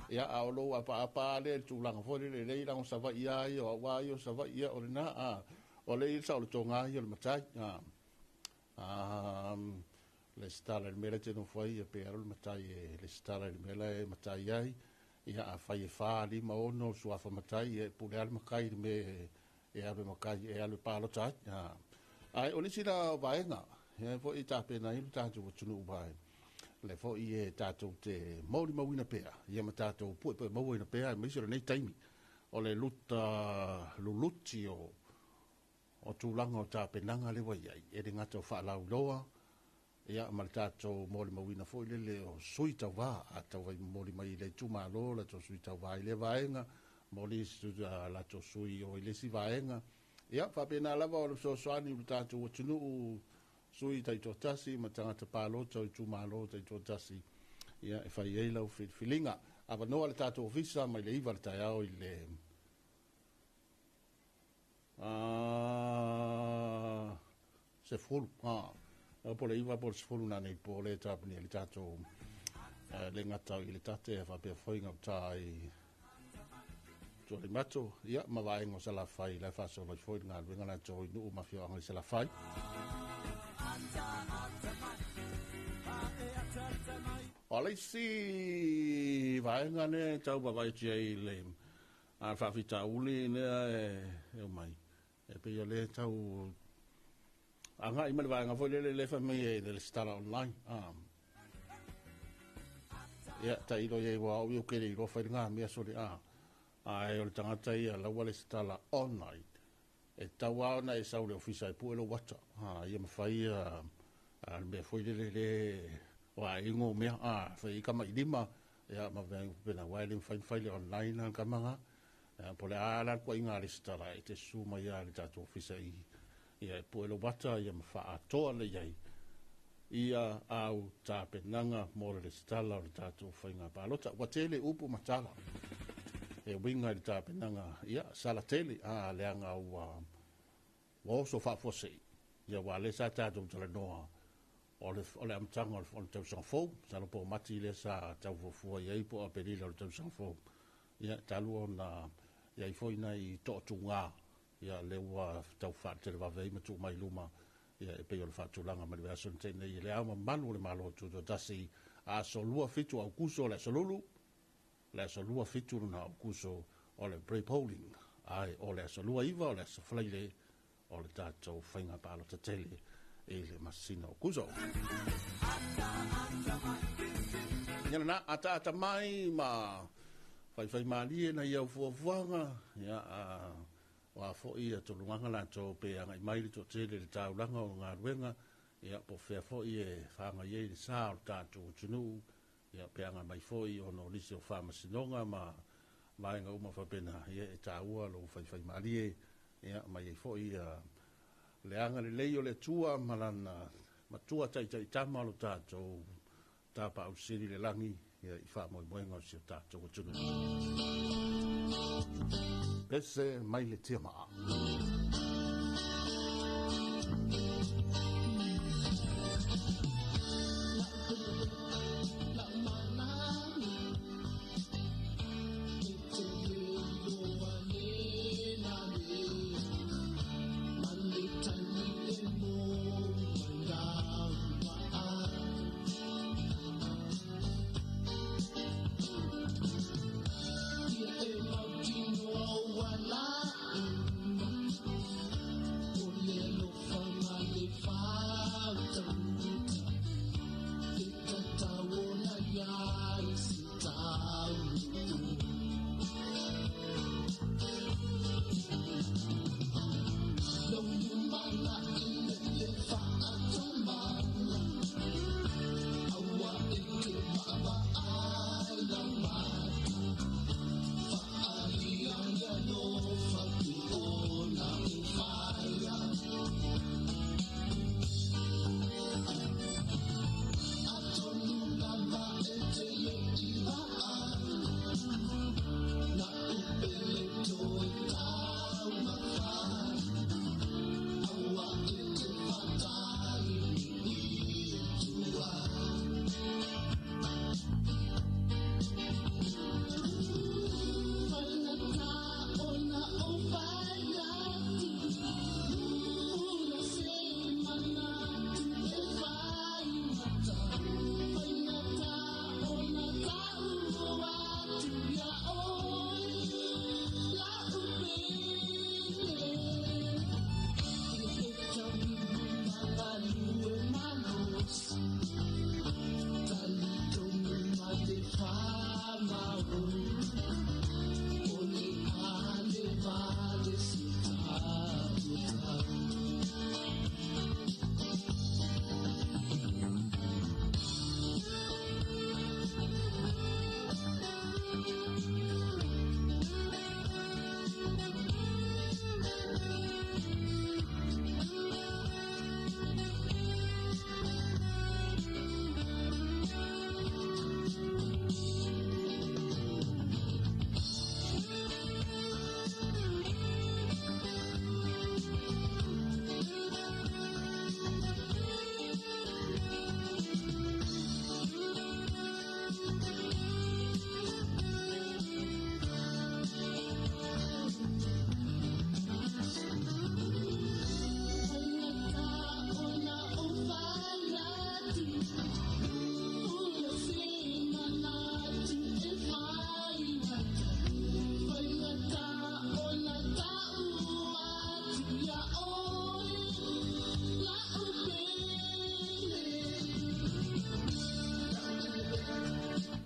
Ia, a o lou apaapa lava lea i le tulaga foi lele, lea i lago Savaii lava ia, o au lava ia o Savaii, ia, o lena, o lea e i ai le saolotoga lava ia o le matai. Lesitala i le mea la e te nofo ai, ia pe alu le matai e lesitala i le mea la e matai ai. Ia, afai e 4, 5, 6 suafa matai, ia e pule lava le matai i le mea e alu e matai, e alu e palota ai. Ae o nisi la vaega, ia foi e tapena ai lo tatou atunuu vai. Le foi e tatou te molimauina pea, ia ma tatou puepue mauaina pea, aemaise o lenei taimi, o le luta luluti o o tulaga o tapenaga lea ua i ai, e le gata o faalauiloa, ia ma le tatou molimauina foi lele o sui tauva, a tau momoli mai i le itumalo latou sui tauva i lea vaega, momoli latou sui o i le isi vaega. Ia, faapena lava o le fesoasoani i le tatou atunuu, sui taitoatasi ma tagata palota o itumalo taitoatasi, ia, e fai ai lau filifiliga. Avanoa le tatou ofisa mai le 9 le taeao i le 10, po le 9 po le 10 nanei po le tapuni le tatou le gata i le tate e faapea foi gauta i Tualimato, ia, ma vaega o Salafai, la e faasolo ai foi le galuega latou i nuu ma afioaga i Salafai. O le isi vaega lea e tau vaavaai atu ai le faafitauli lea e omai, e pei o lea tau agai ma le vaega foi lele lea fai mai e le lesitala online. Ia, tailo i ai ua au iau ke le iloa fai le ngā mea sole a. Ae o le tagata ia laua lesitala online. E tau lava ona e sau i le ofisa e pue lou ata. Ia mafai le mea foi lele le o aiga o mea. Fai kama i lima, ia ma mea pena wai le mafai fai le online na kama nga. Po le a la kwa inga lesitala e te susu mai ia le tatou ofisa i ia e pue lou ata ia ma faatoa le iai. Ia au tapenaga mo le lesitala o le tatou faiga palota. Ua tele upu ma tala e uiga i le tapenaga, ia, sala tele, leaga ua oso faafuasei. Ia ua le sa tatou talanoa o le amataga o le tausaga fou, masalo po o Mati lea sa tau fuafua i ai po o Aperila o le tausaga fou. Ia, talu ona i ai foi nai toatuga, ia, lea ua tau faatelevave ai ma tuu mai luma, ia, e pei o le faatulaga mai le vaiaso na tea nei i le ao mamalu o le Malo Tutoatasi, aso 27 Aukuso o le aso Lulu, le aso 27 lona Aukuso o le pre-polling, ai o le aso 29 o le aso Falaile o le tatou faiga palota tele i le masina o Kuso. Ia na ataata mai ma faifai malie na ia fuafuaga, ia, wa foi ia tolugaga latou pe agai mai le toatele i le taulaga o galuega, ia, po fea foi e fagai ai le sa o le tatou atunuu, ia, pe agai mai foi ona o nisi o faamasinoga ma vaega uma faapena, ia, e taua lou faifai malie, ia, mai ai foi ia le agalelei o le Atua ma lana matua taitaitama o lo tatou tapausili le lagi, ia, i faamoemoega o si o tatou atunuu. Pese mai le tiamaa.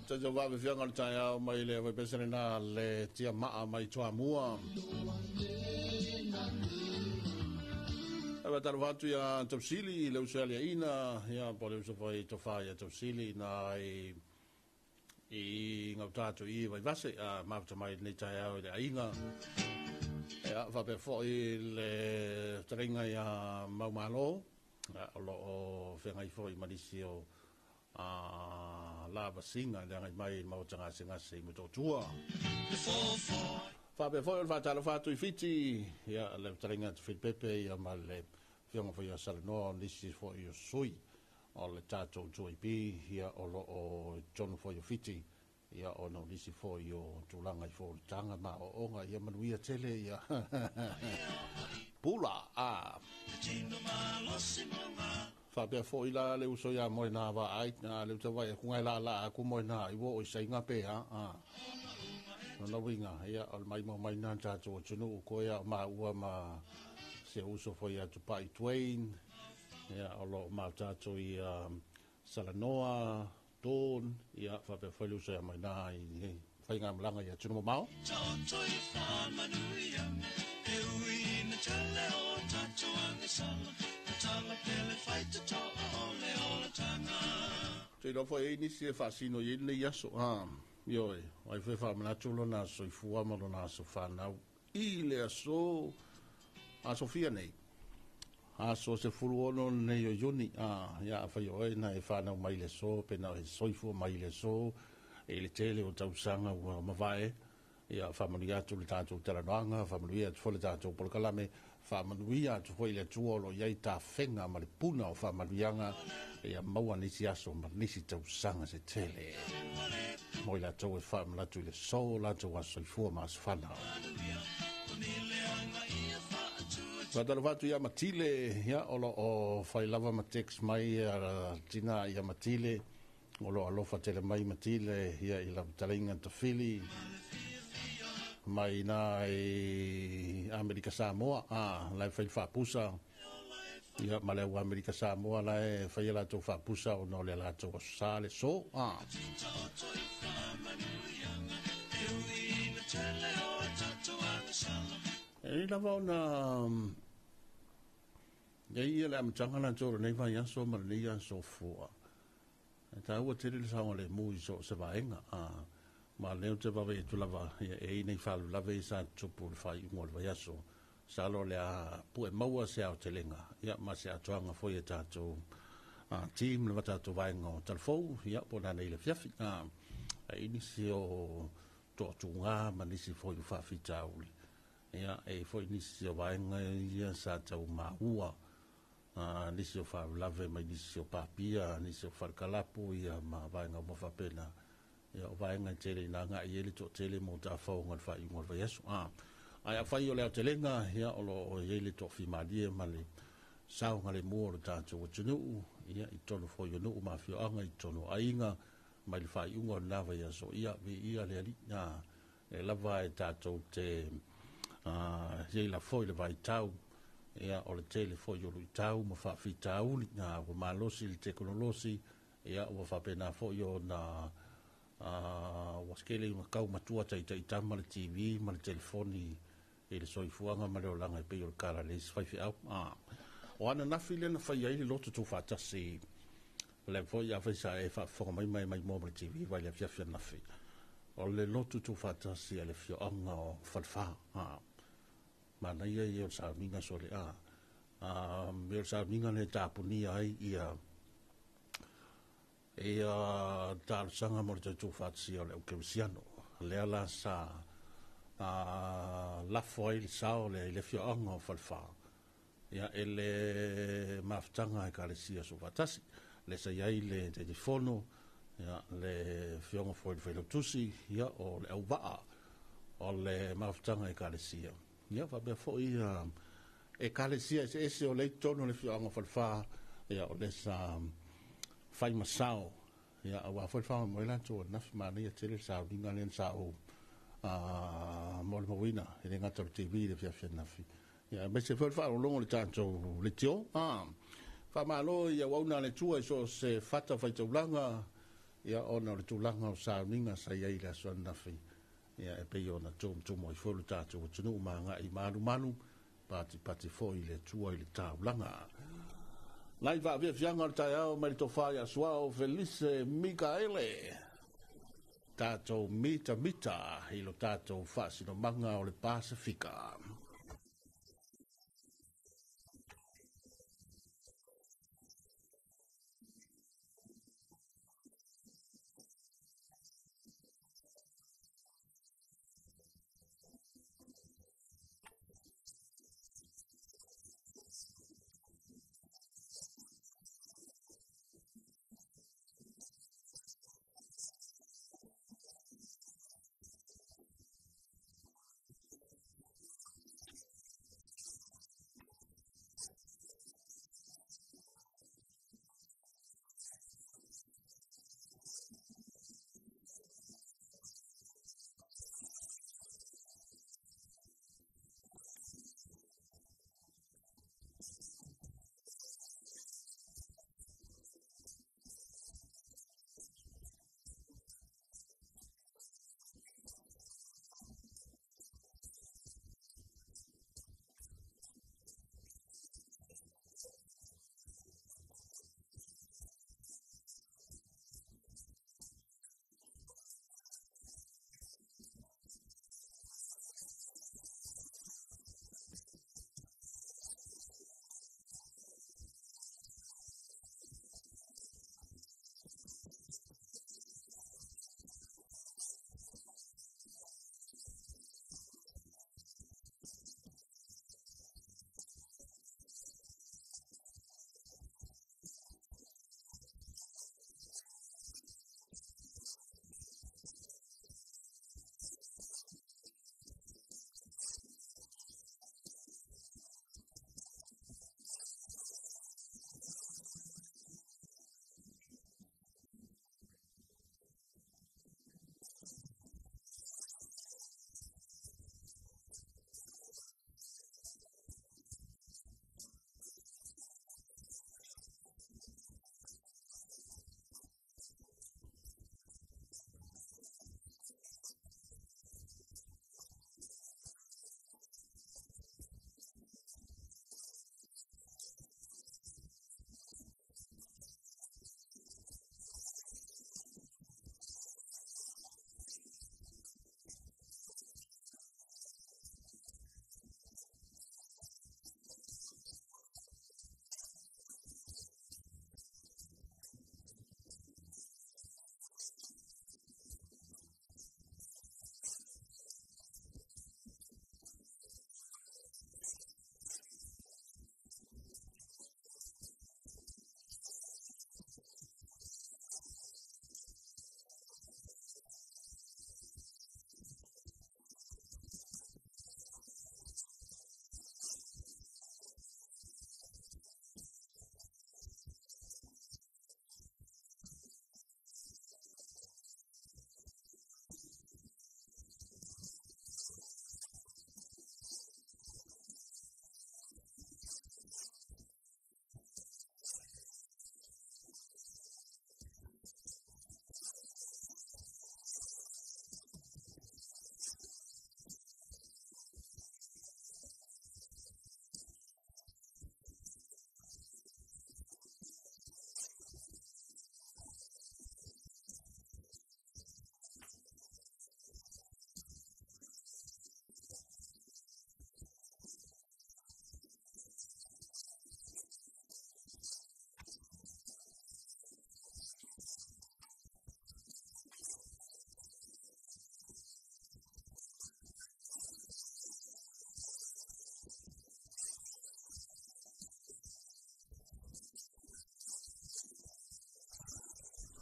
Tata vave fianga le taeao mai le vai pesa lena le tia maa mai Toamua. E talo atu ia Tausili, le uso ia ina, ia po le uso foi tofa ia Tausili na i ngau tātou i Vaivase, a mafuta mai nei taeao i le aiga. Ia, faapea foi le taringa ia Maumalo, o lo o feagai foi ma nisi o la vasinga le agai mai i le maota gasegase i Motootua. Faapea foi o le faatalofa atu i Fiti, ia le taringa atu Filipepe ia ma le fioga foi ia Salanoa, o nisi foi o sui o le tātou 2AP, ia o lo o tonu foi o Fiti, ia ona o nisi foi o tulaga i fonotaga ma aoaoga, ia manuia tele ia pula a. Faapea foi la le uso ia Moena vaai, na le uso vai aku ngai la la aku Moena i wo o sainga pe ha a. No winga ia o le mai mo mai na tātou atunuu ko ia ma ua ma se uso foi atu Pai Twain, ia o lo ma tātou i Salanoa, Dawn, ia faapea foi le uso ia Moena i whainga malanga ia tunu mamao. Te iloa foi e nisi e faasino i nei aso. Ioe, ai foi whaamanatu lona soifua ma lona aso whanau i le aso aso fia nei. Aso se fulu ono nei o Iuni. Ia awhai oe na e whanau mai le so, pena e soifua mai le so, e le tele o tausaga ua mavae. Ia whaamanuia atu le tātou talanoaga, whaamanuia atu foi le tātou polokalame, whaamanuia atu foi le Atua o lo iai tāwhenga ma le puna o whaamanuiaga, ia maua nisi aso ma nisi tausaga se tele. Mo i latou e whaamanatu i le so, latou aso soifua ma aso whanau. Whātalo atu ia Matile, ia o lo o whai lava ma text mai a tina ia Matile, o lo alofa tele mai Matile, ia i la talinga tafili, mai nā i Amerika Samoa, lai whai whaapusa, ia ma leo Amerika Samoa, lai whai latou whaapusa o no le latou aso sa le so, E lava ona ia ia le amataga latou o lenei vaiaso ma lenei aso fua. E tāua tele le saoga le mu i so o se vaega. Ma leo te vave atu lava ia e nei whalu lave i sa tupu le whai ungo le vaiaso. Salo le a pue maua se ao telenga. Ia ma se atoanga foi e tātou team le tātou vaega o talafou. Ia po nā nei le fiafi. E nisi o toatunga ma nisi foi o whawhitauli. Ia e foi nisi o vaega ia sa tau maua. Nisi o whawilave mai nisi o papia, nisi o wharkalapu ia ma vaega o mawhapena. Ia o vaega tele i nā ngai ele to tele mō tā whaonga le whai ungo le vaiaso. Ai a whai o leo telenga, ia o lo o iele to whimalie ma le saonga le mua o le tātou atunuu, ia i tonu foi o nuu mawhioanga, i tonu ainga, mai le whai ungo le nā vaiaso. Ia vi ia le ali, e lava e tātou te iei la foi le vaitau, ia o le tele foi o luitau ma whaafitauli, ua malosi le teknolosi, ia ua whapena foi o na ua skele i makau matua taitaitama le TV ma le telefoni i le soifuaga ma le olaga e pei o le kala le isi faifeau. O ana nafi lea na fai ai le loto tuufaatasi le foi a faisa e faafofoga mai mai mai moa ma le TV vai le afiafi anafi. O le loto tuufaatasi a le fioaga o Falefā. Manaia ia o le sauniga so le me o le sauniga le tapunia ai ia ia talosaga mo le tautuufaatasia o le aukerisiano. Lea la sa lafo ai le sao lea i le fioaga o Falefā. Ia e le mafutaga e kalesia sofatasi. Le sa iai le telefono, ia le fioga foi le failautusi, ia o le auvaa o le mafutaga e kalesia. Ia faapea foi e kalesia ese ese o le i tonu le fioaga o Falefā, ia o le sa whai masao. Ia aua foi whawa moi latou nafi manaia tele le sauniga lea na sa ou mo le mauina e le gata o le TV le fiafia nafi. Ia me se foi le faalologo le tātou le tio. Whamalo ia wauna le tua i so se fata whaitaulaga. Ia ona o le tulaga o sauniga sa i ai i le aso ananafi, ia e pei ona tumutumu ai foi lo tatou atunuu ma agai i malumalu, patipati foi i le Atua i le taulaga. Nai faafiafiaga o le taeao mai le tofa ia Suao Felise Mikaele, tatou mitamita i lo tatou faasinomaga o le Pasefika.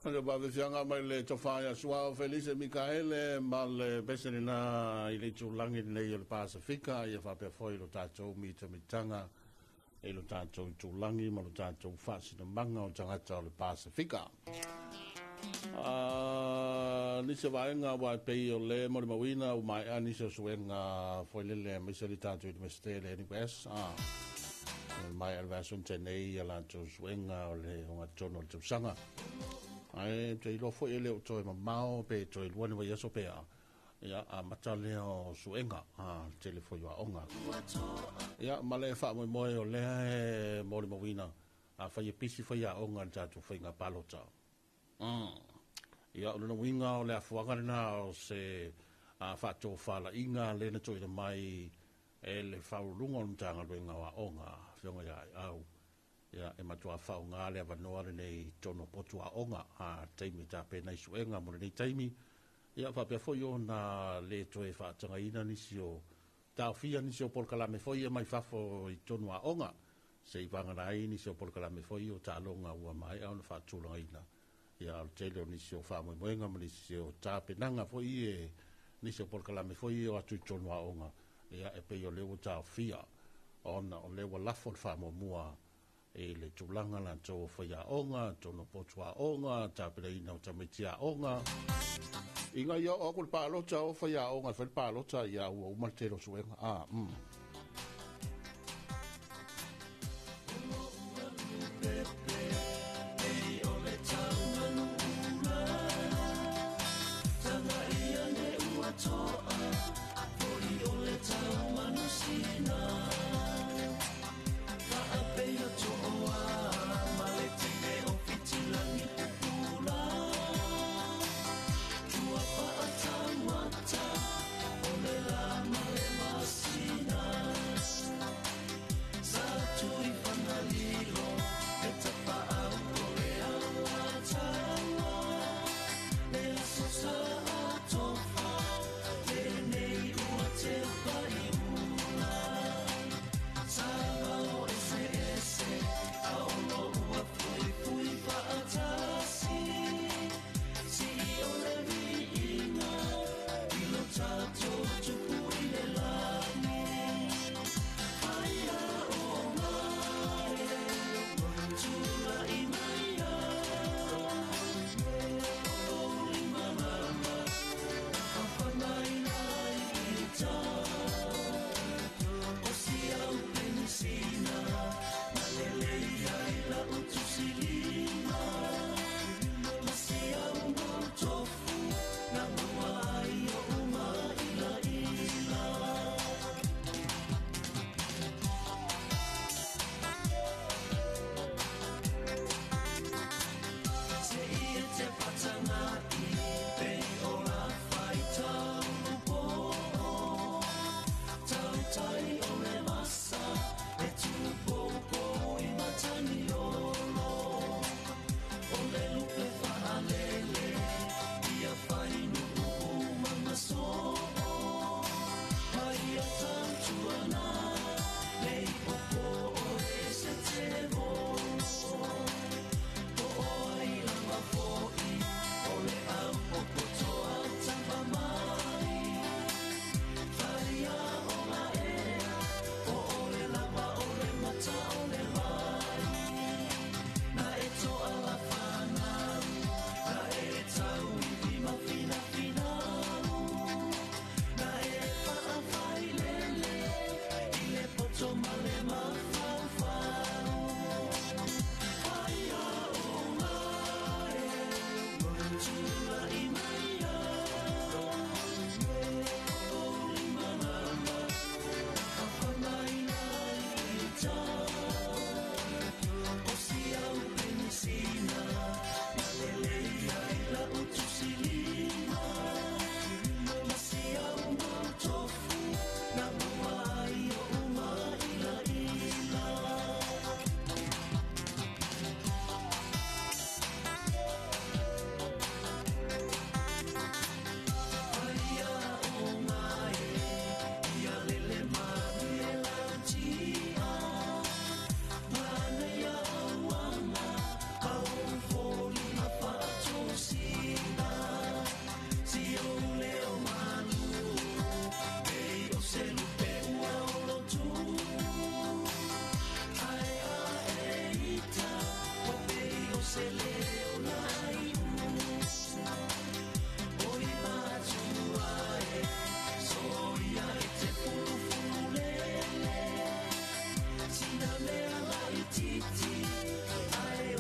O le vavesiaga mai le tofa ia Suao Felise Mikaele ma le pese lena i le itulagi lenei o le Pasefika, ia faapea foi lo tatou mitamitaga i lo tatou itulagi ma lo tatou faasinomaga o tagata o le Pasefika. Nisi o vaega ua e pei o le molimauina ua maea nisi o suega foi lele aemaise le tatou Iunivesite le NUS. Maea le vaiaso na tea nei ia latou suega o le ogatotonu o le tausaga. Ae te iloa foi e le o toe mamao pe toe 2 ni vaiaso pe a. Ia, amata lea o suega a tele foi o aoga. Ia, ma le faamoemoe o lea e molimauina a fai e pisi faiaoga i le tatou faiga palota. Ia, o lona uiga o le afuaga lena o se faatofalaiga lea na toina mai e le Faauluuluga o le Matagaluega o Aoga, Afioga ia Aeau. Ia, e matua faaaoga le avanoa lenei i totonu o potu aoga a taimi e tapena ai suega mo lenei taimi. Ia, faapea foi ona le toe faatagaina nisi o taofia nisi o polokalame foi ia mai fafo i totonu o aoga, se i vagana ai nisi o polokalame foi o taaloga ua maea ona faatulagaina. Ia, o le tele o nisi o faamoemoega ma nisi o tapenaga foi e nisi o polokalame foi e o atu i totonu o aoga, ia, e pei o lea ua taofia ona o lea ua lafo le faamuamua i le tulaga latou o faiaoga, totonu o potu aoga, tapenaina o tamaiti aoga. Ina ia oo atu le palota o faiaoga e fai le palota, ia ua uma le tele o suega.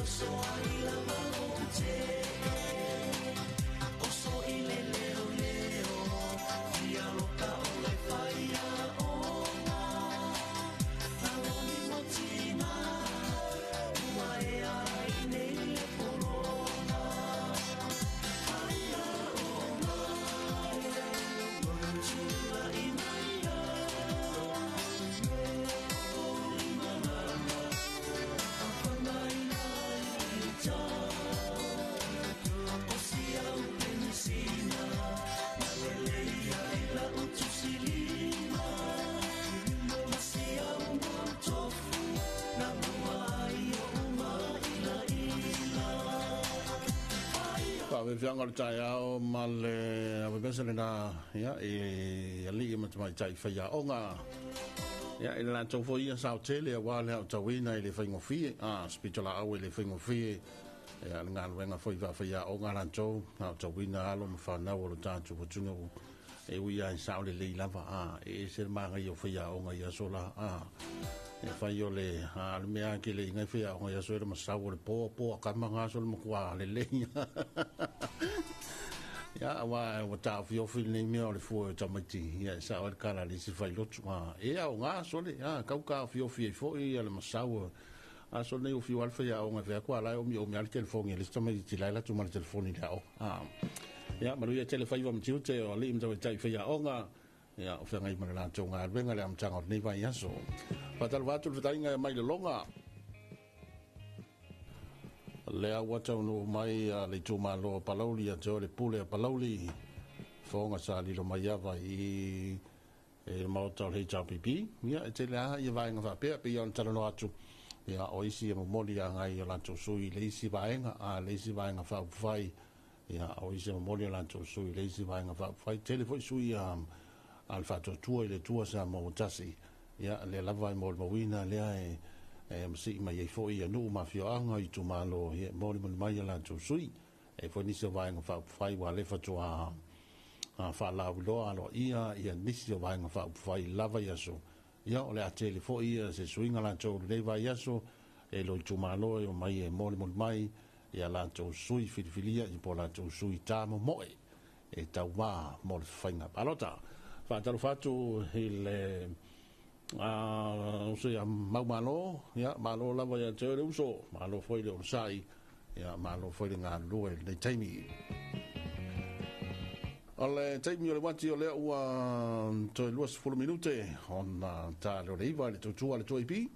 So ai lava o te. Faaveaveaga o le taeao ma le avevesa lenā, ia, i alii ma tamaitai faiaoga. Ia, i le latou foi ia sao tele aua le aotauina i le faigofie, a sipitolaau i le faigofie, ia, le galuega foi faafaiaoga latou, aotauina alo ma fanau o lo tatou atunuu. E ui lava i sao lelei lava, a, e ese le manaia o faiaoga i aso la, a, e fai o le, a, le mea ke le ingai faiaoga i aso e le masau o le poa, poa kama ngā aso le matua lelei. Ia, aua ua taofiofi lenei mea o le fua o tamaiti, ia, e sao ai le kala a le isi failotu, a, e aoga aso le, a, kau taofiofi ai foi ia le masau aso lenei o fiu lava le faiaoga e fai atu a la e omiomi lava le telefoni a le isi tamaiti la e alu atu ma le telefoni i le aoga. A, ia, manuia tele faiva ma tiute o alii ma tamaitai faiaoga, ia, o feagai ma le latou galuega i le amataga o lenei vaiaso. Faatalofa atu le fetaiga e mai le loga. Lea ua taunuu mai le itumalo o Palauli ia te oe le pule a Palauli, fofoga sa lilo mai ava i le maota o le HRPP. Ia, e tele lava ia vaega faapea, pei ona talanoa atu, ia, o isi e momoli agai o latou sui i le isi vaega, a le isi vaega faaupufai, ia, o isi e momoli o latou sui i le isi vaega faaupufai. Tele foi sui a le Faatuatua i le Atua Samoa ua tasi, ia, lea lava e molimauina lea e masii mai ai foi ia nuu ma afioaga itumalo, ia, e molimoli mai a latou sui. E foi nisi o vaega faaupufai ua alefa toa faalauiloa aloaia ia nisi o vaega faaupufai lava i aso. Ia, o le a tele foi ia se suiga latou lenei vaiaso e lo itumalo e o mai e molimoli mai ia latou sui filifilia ia po latou sui tamomoe e taumā mo le faiga palota. Faatalofa atu i le uso ia Maumalo, ia, malo lava ia te oe le uso, malo foi le onosai, ia, malo foi le galulue i lenei taimi. O le taimi o le uati o lea ua toe 20 minute ona ta lea o le 9 i le tautua a le 2AP.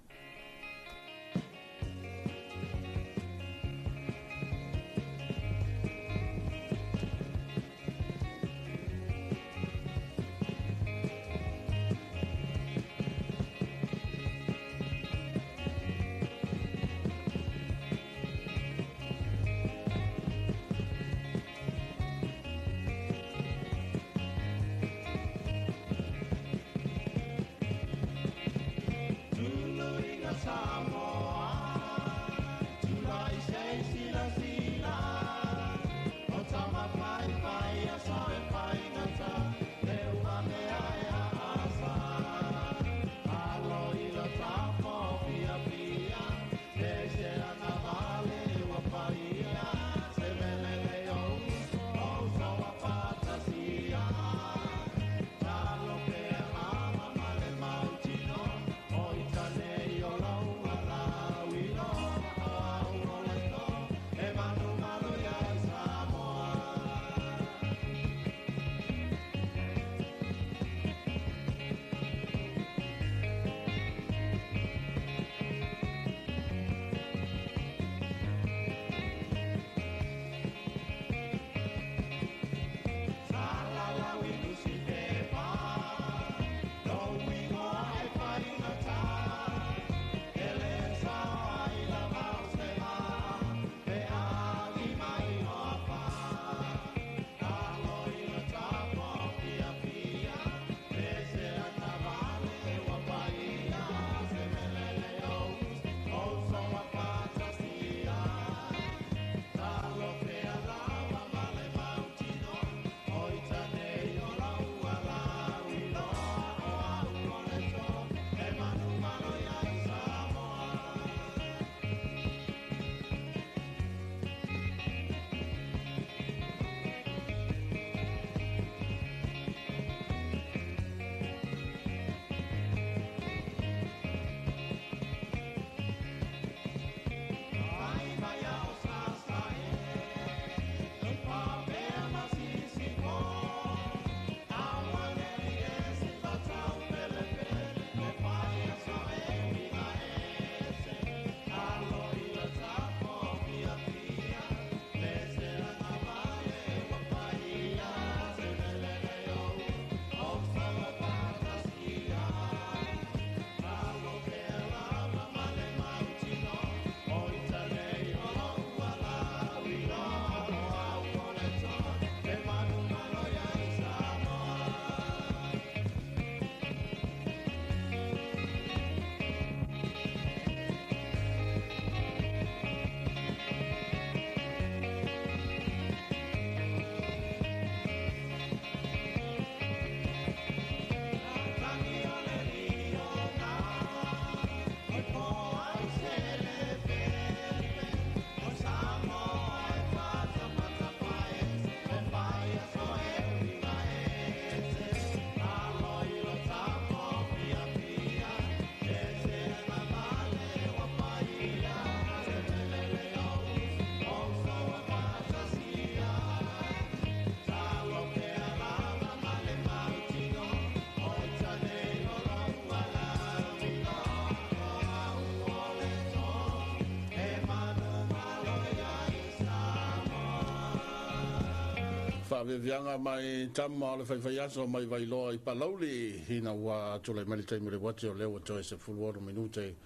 faaviaviaga mai tama o le faifaiaso mai Vailoa i Palauli, ina ua tulai mai le taimi o le uati o lea ua toe 16 minute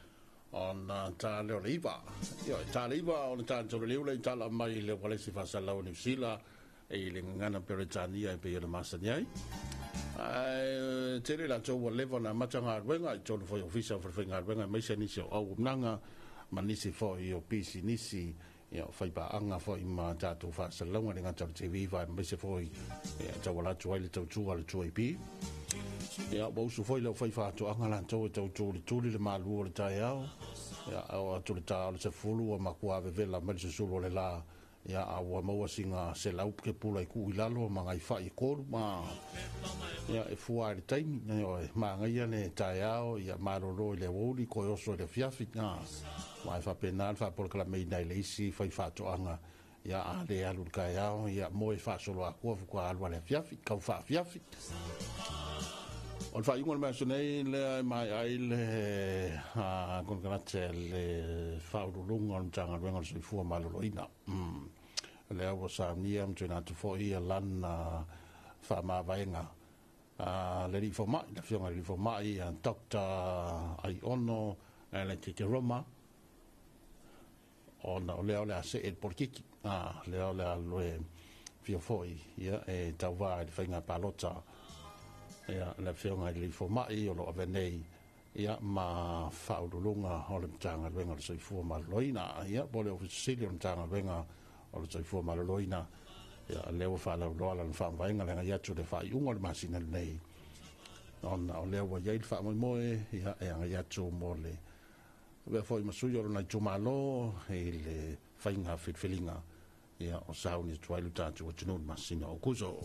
ona ta lea o le 9. Ioe, ta le 9 ona ta le tolu le tala mai le ualesi faasalau Niu Sila i le gagana Peretania e pei o le masani ai. Ae tele latou ua leva ona amata galuega i totonu foi o ofisa o falefaigaluega aemaise nisi o auaunaga ma nisi foi o pisinisi, ia, o faipaaga foi ma tatou faasalalauga le gata o le TV aemaise foi ia tauala atu ai le tautua a le 2AP. Ia, ua usu foi le aufai faatoaga latou e tautulituli le malu o le taeao. Ia, o atu le ta o le 10 ua matua vevela mai le susulu o le la. Ia, a ua maua sina 100 kepula i tuu i lalo ma nai fai e 3 ma ia e fua ai le taimi. Ia, magaia le taeao, ia malolo i le aoauli, koe oso i le afiafi. Ma e faapena le faapolokalameina i le isi fai faatoaga. Ia, a le alu le taeao, ia moe faasolo akua fuka alu a le afiafi, kau faafiafi. O le faaiuga o le vaiaso nei lea e mai ai le konekarate le faauluuluga o le Matagaluega o le Soifua Maloloina. Lea ua saunia ma tuuina atu foi ia lana faamavaega le alii fomai, le afioga i le alii fomai Dr. Aiono Lele Roma, ona o lea o le a see le polokiki, lea o le a loe fia foi ia e tauvā i le faiga palota. Ia, le afioga i le alii fomai o lo o avea nei ia ma faauluuluga o le Matagaluega o le Soifua Maloloina, ia po o le Ofisa Sili o le Matagaluega o le Soifua Maloloina. Ia, lea ua faalauloa lana faamavaega le agai atu le faaiuga o le masina lenei, ona o lea ua i ai le faamoemoe ia e agai atu mo le avea foi ma sui o lona itumalo i le faiga filifiliga ia o sauni atu ai le tatou atunuu i le masina o Aokuso.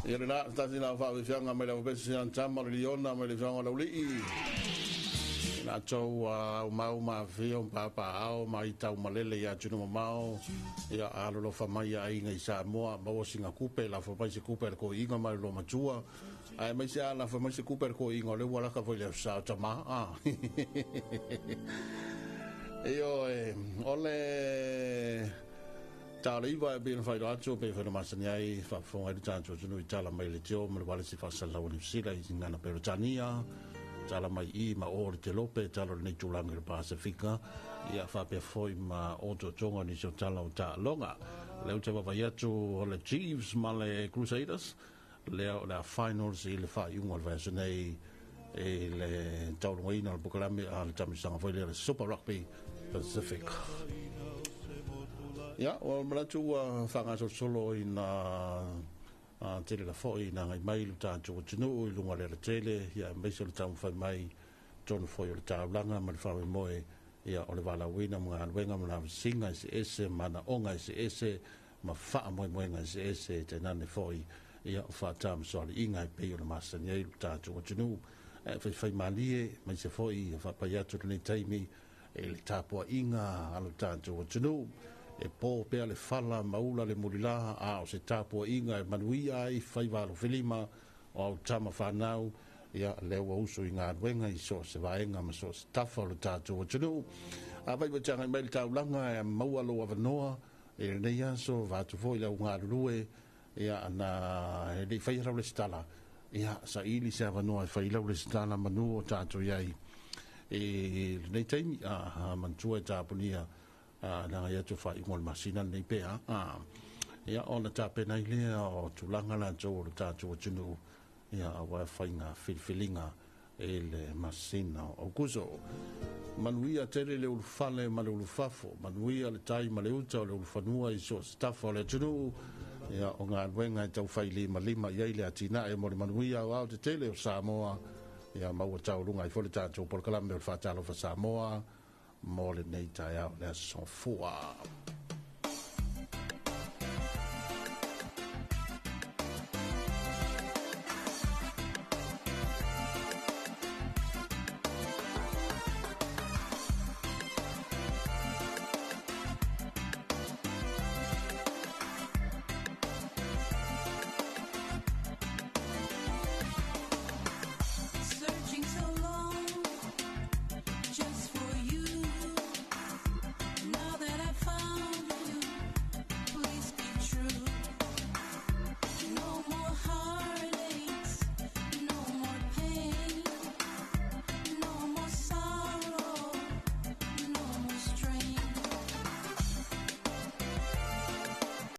Ia le la, tasi la faaviafiaga mai le aufaipisinisi tama o le liona mai le afioga o Laulii. Latou ua aumau ma afifio ma papaaao ma aitaumalele i atunuu mamao, ia alolofa mai i aiga i Samoa, maua sina kupe, lafo mai se kupe a le toeaina ma le loomatua, aemaise a lafo mai se kupe a le toeaina o lea ua lata foi i le aso Sa o tama, a. Ioe, o le ta o le 9 e pei ona faailoa atu, pei foi ona masani ai, faafofoga ai le tatou atunuu i tala mai le teo ma le ualesi faasalalau a Niu Sila i gagana Peretania, tala mai i ma o le Telope, tala o lenei tulaga i le Pasefika, ia faapea foi ma otootoga o nisi o tala o taaloga. O lea ou te vaavaai atu o le Chiefs ma le Crusaders, lea o le a finals i le faaiuga o le vaiaso nei i le taulugaina o le polokalame a le taamilosaga foi lea o le Super Rugby Pacific. Ia, ua manatu ua faagasolosolo ina tele la foi ina agai mai lo tatou atunuu i luga o le alatele, ia aemaise o le taumafai mai totonu foi o le taulaga ma le faamoemoe, ia o le valaauina ma galuega ma lavasiga eseese ma manaoga eseese ma faamoemoega eseese tainane foi ia o faatamasoaliiga e pei ona masani ai lo tatou atunuu e faifaimalie, aemaise foi ia faapai atu lenei taimi i le tapuaiga a lo tatou atunuu. E po pea le fala ma ula le mulila, a o se tapuaiga e manuia ai faiva alofelima o au tama fanau, ia lea ua usu i galuega i so o se vaega ma so o se tafa o le tatou atunuu. Afai ua te agai mai i le taulaga e maua lou avanoa i lenei aso, vaeatu foi le au galulue, ia na e le i faia lau resitala, ia saili se avanoa e fai lau resitala manu o tatou i ai i lenei taimi. A manatua e tapunia le agai atu o faaiuga o le masina lenei pe a, ia ona tapena ai lea o tulaga latou o le tatou atunuu, ia aua faiga filifiliga i le masina o Aokuso. Manuia tele le ulufale ma le ulufafo, manuia le tai ma le uta o le ulufanua i so o se tafa o le atunuu, ia o galuega e tau fai limalima i ai le atinae mo le manuia aoao tetele o Samoa, ia maua taualuga ai foi le tatou polokalame o le Faatalofa Samoa mo lenei taeao le aso fua.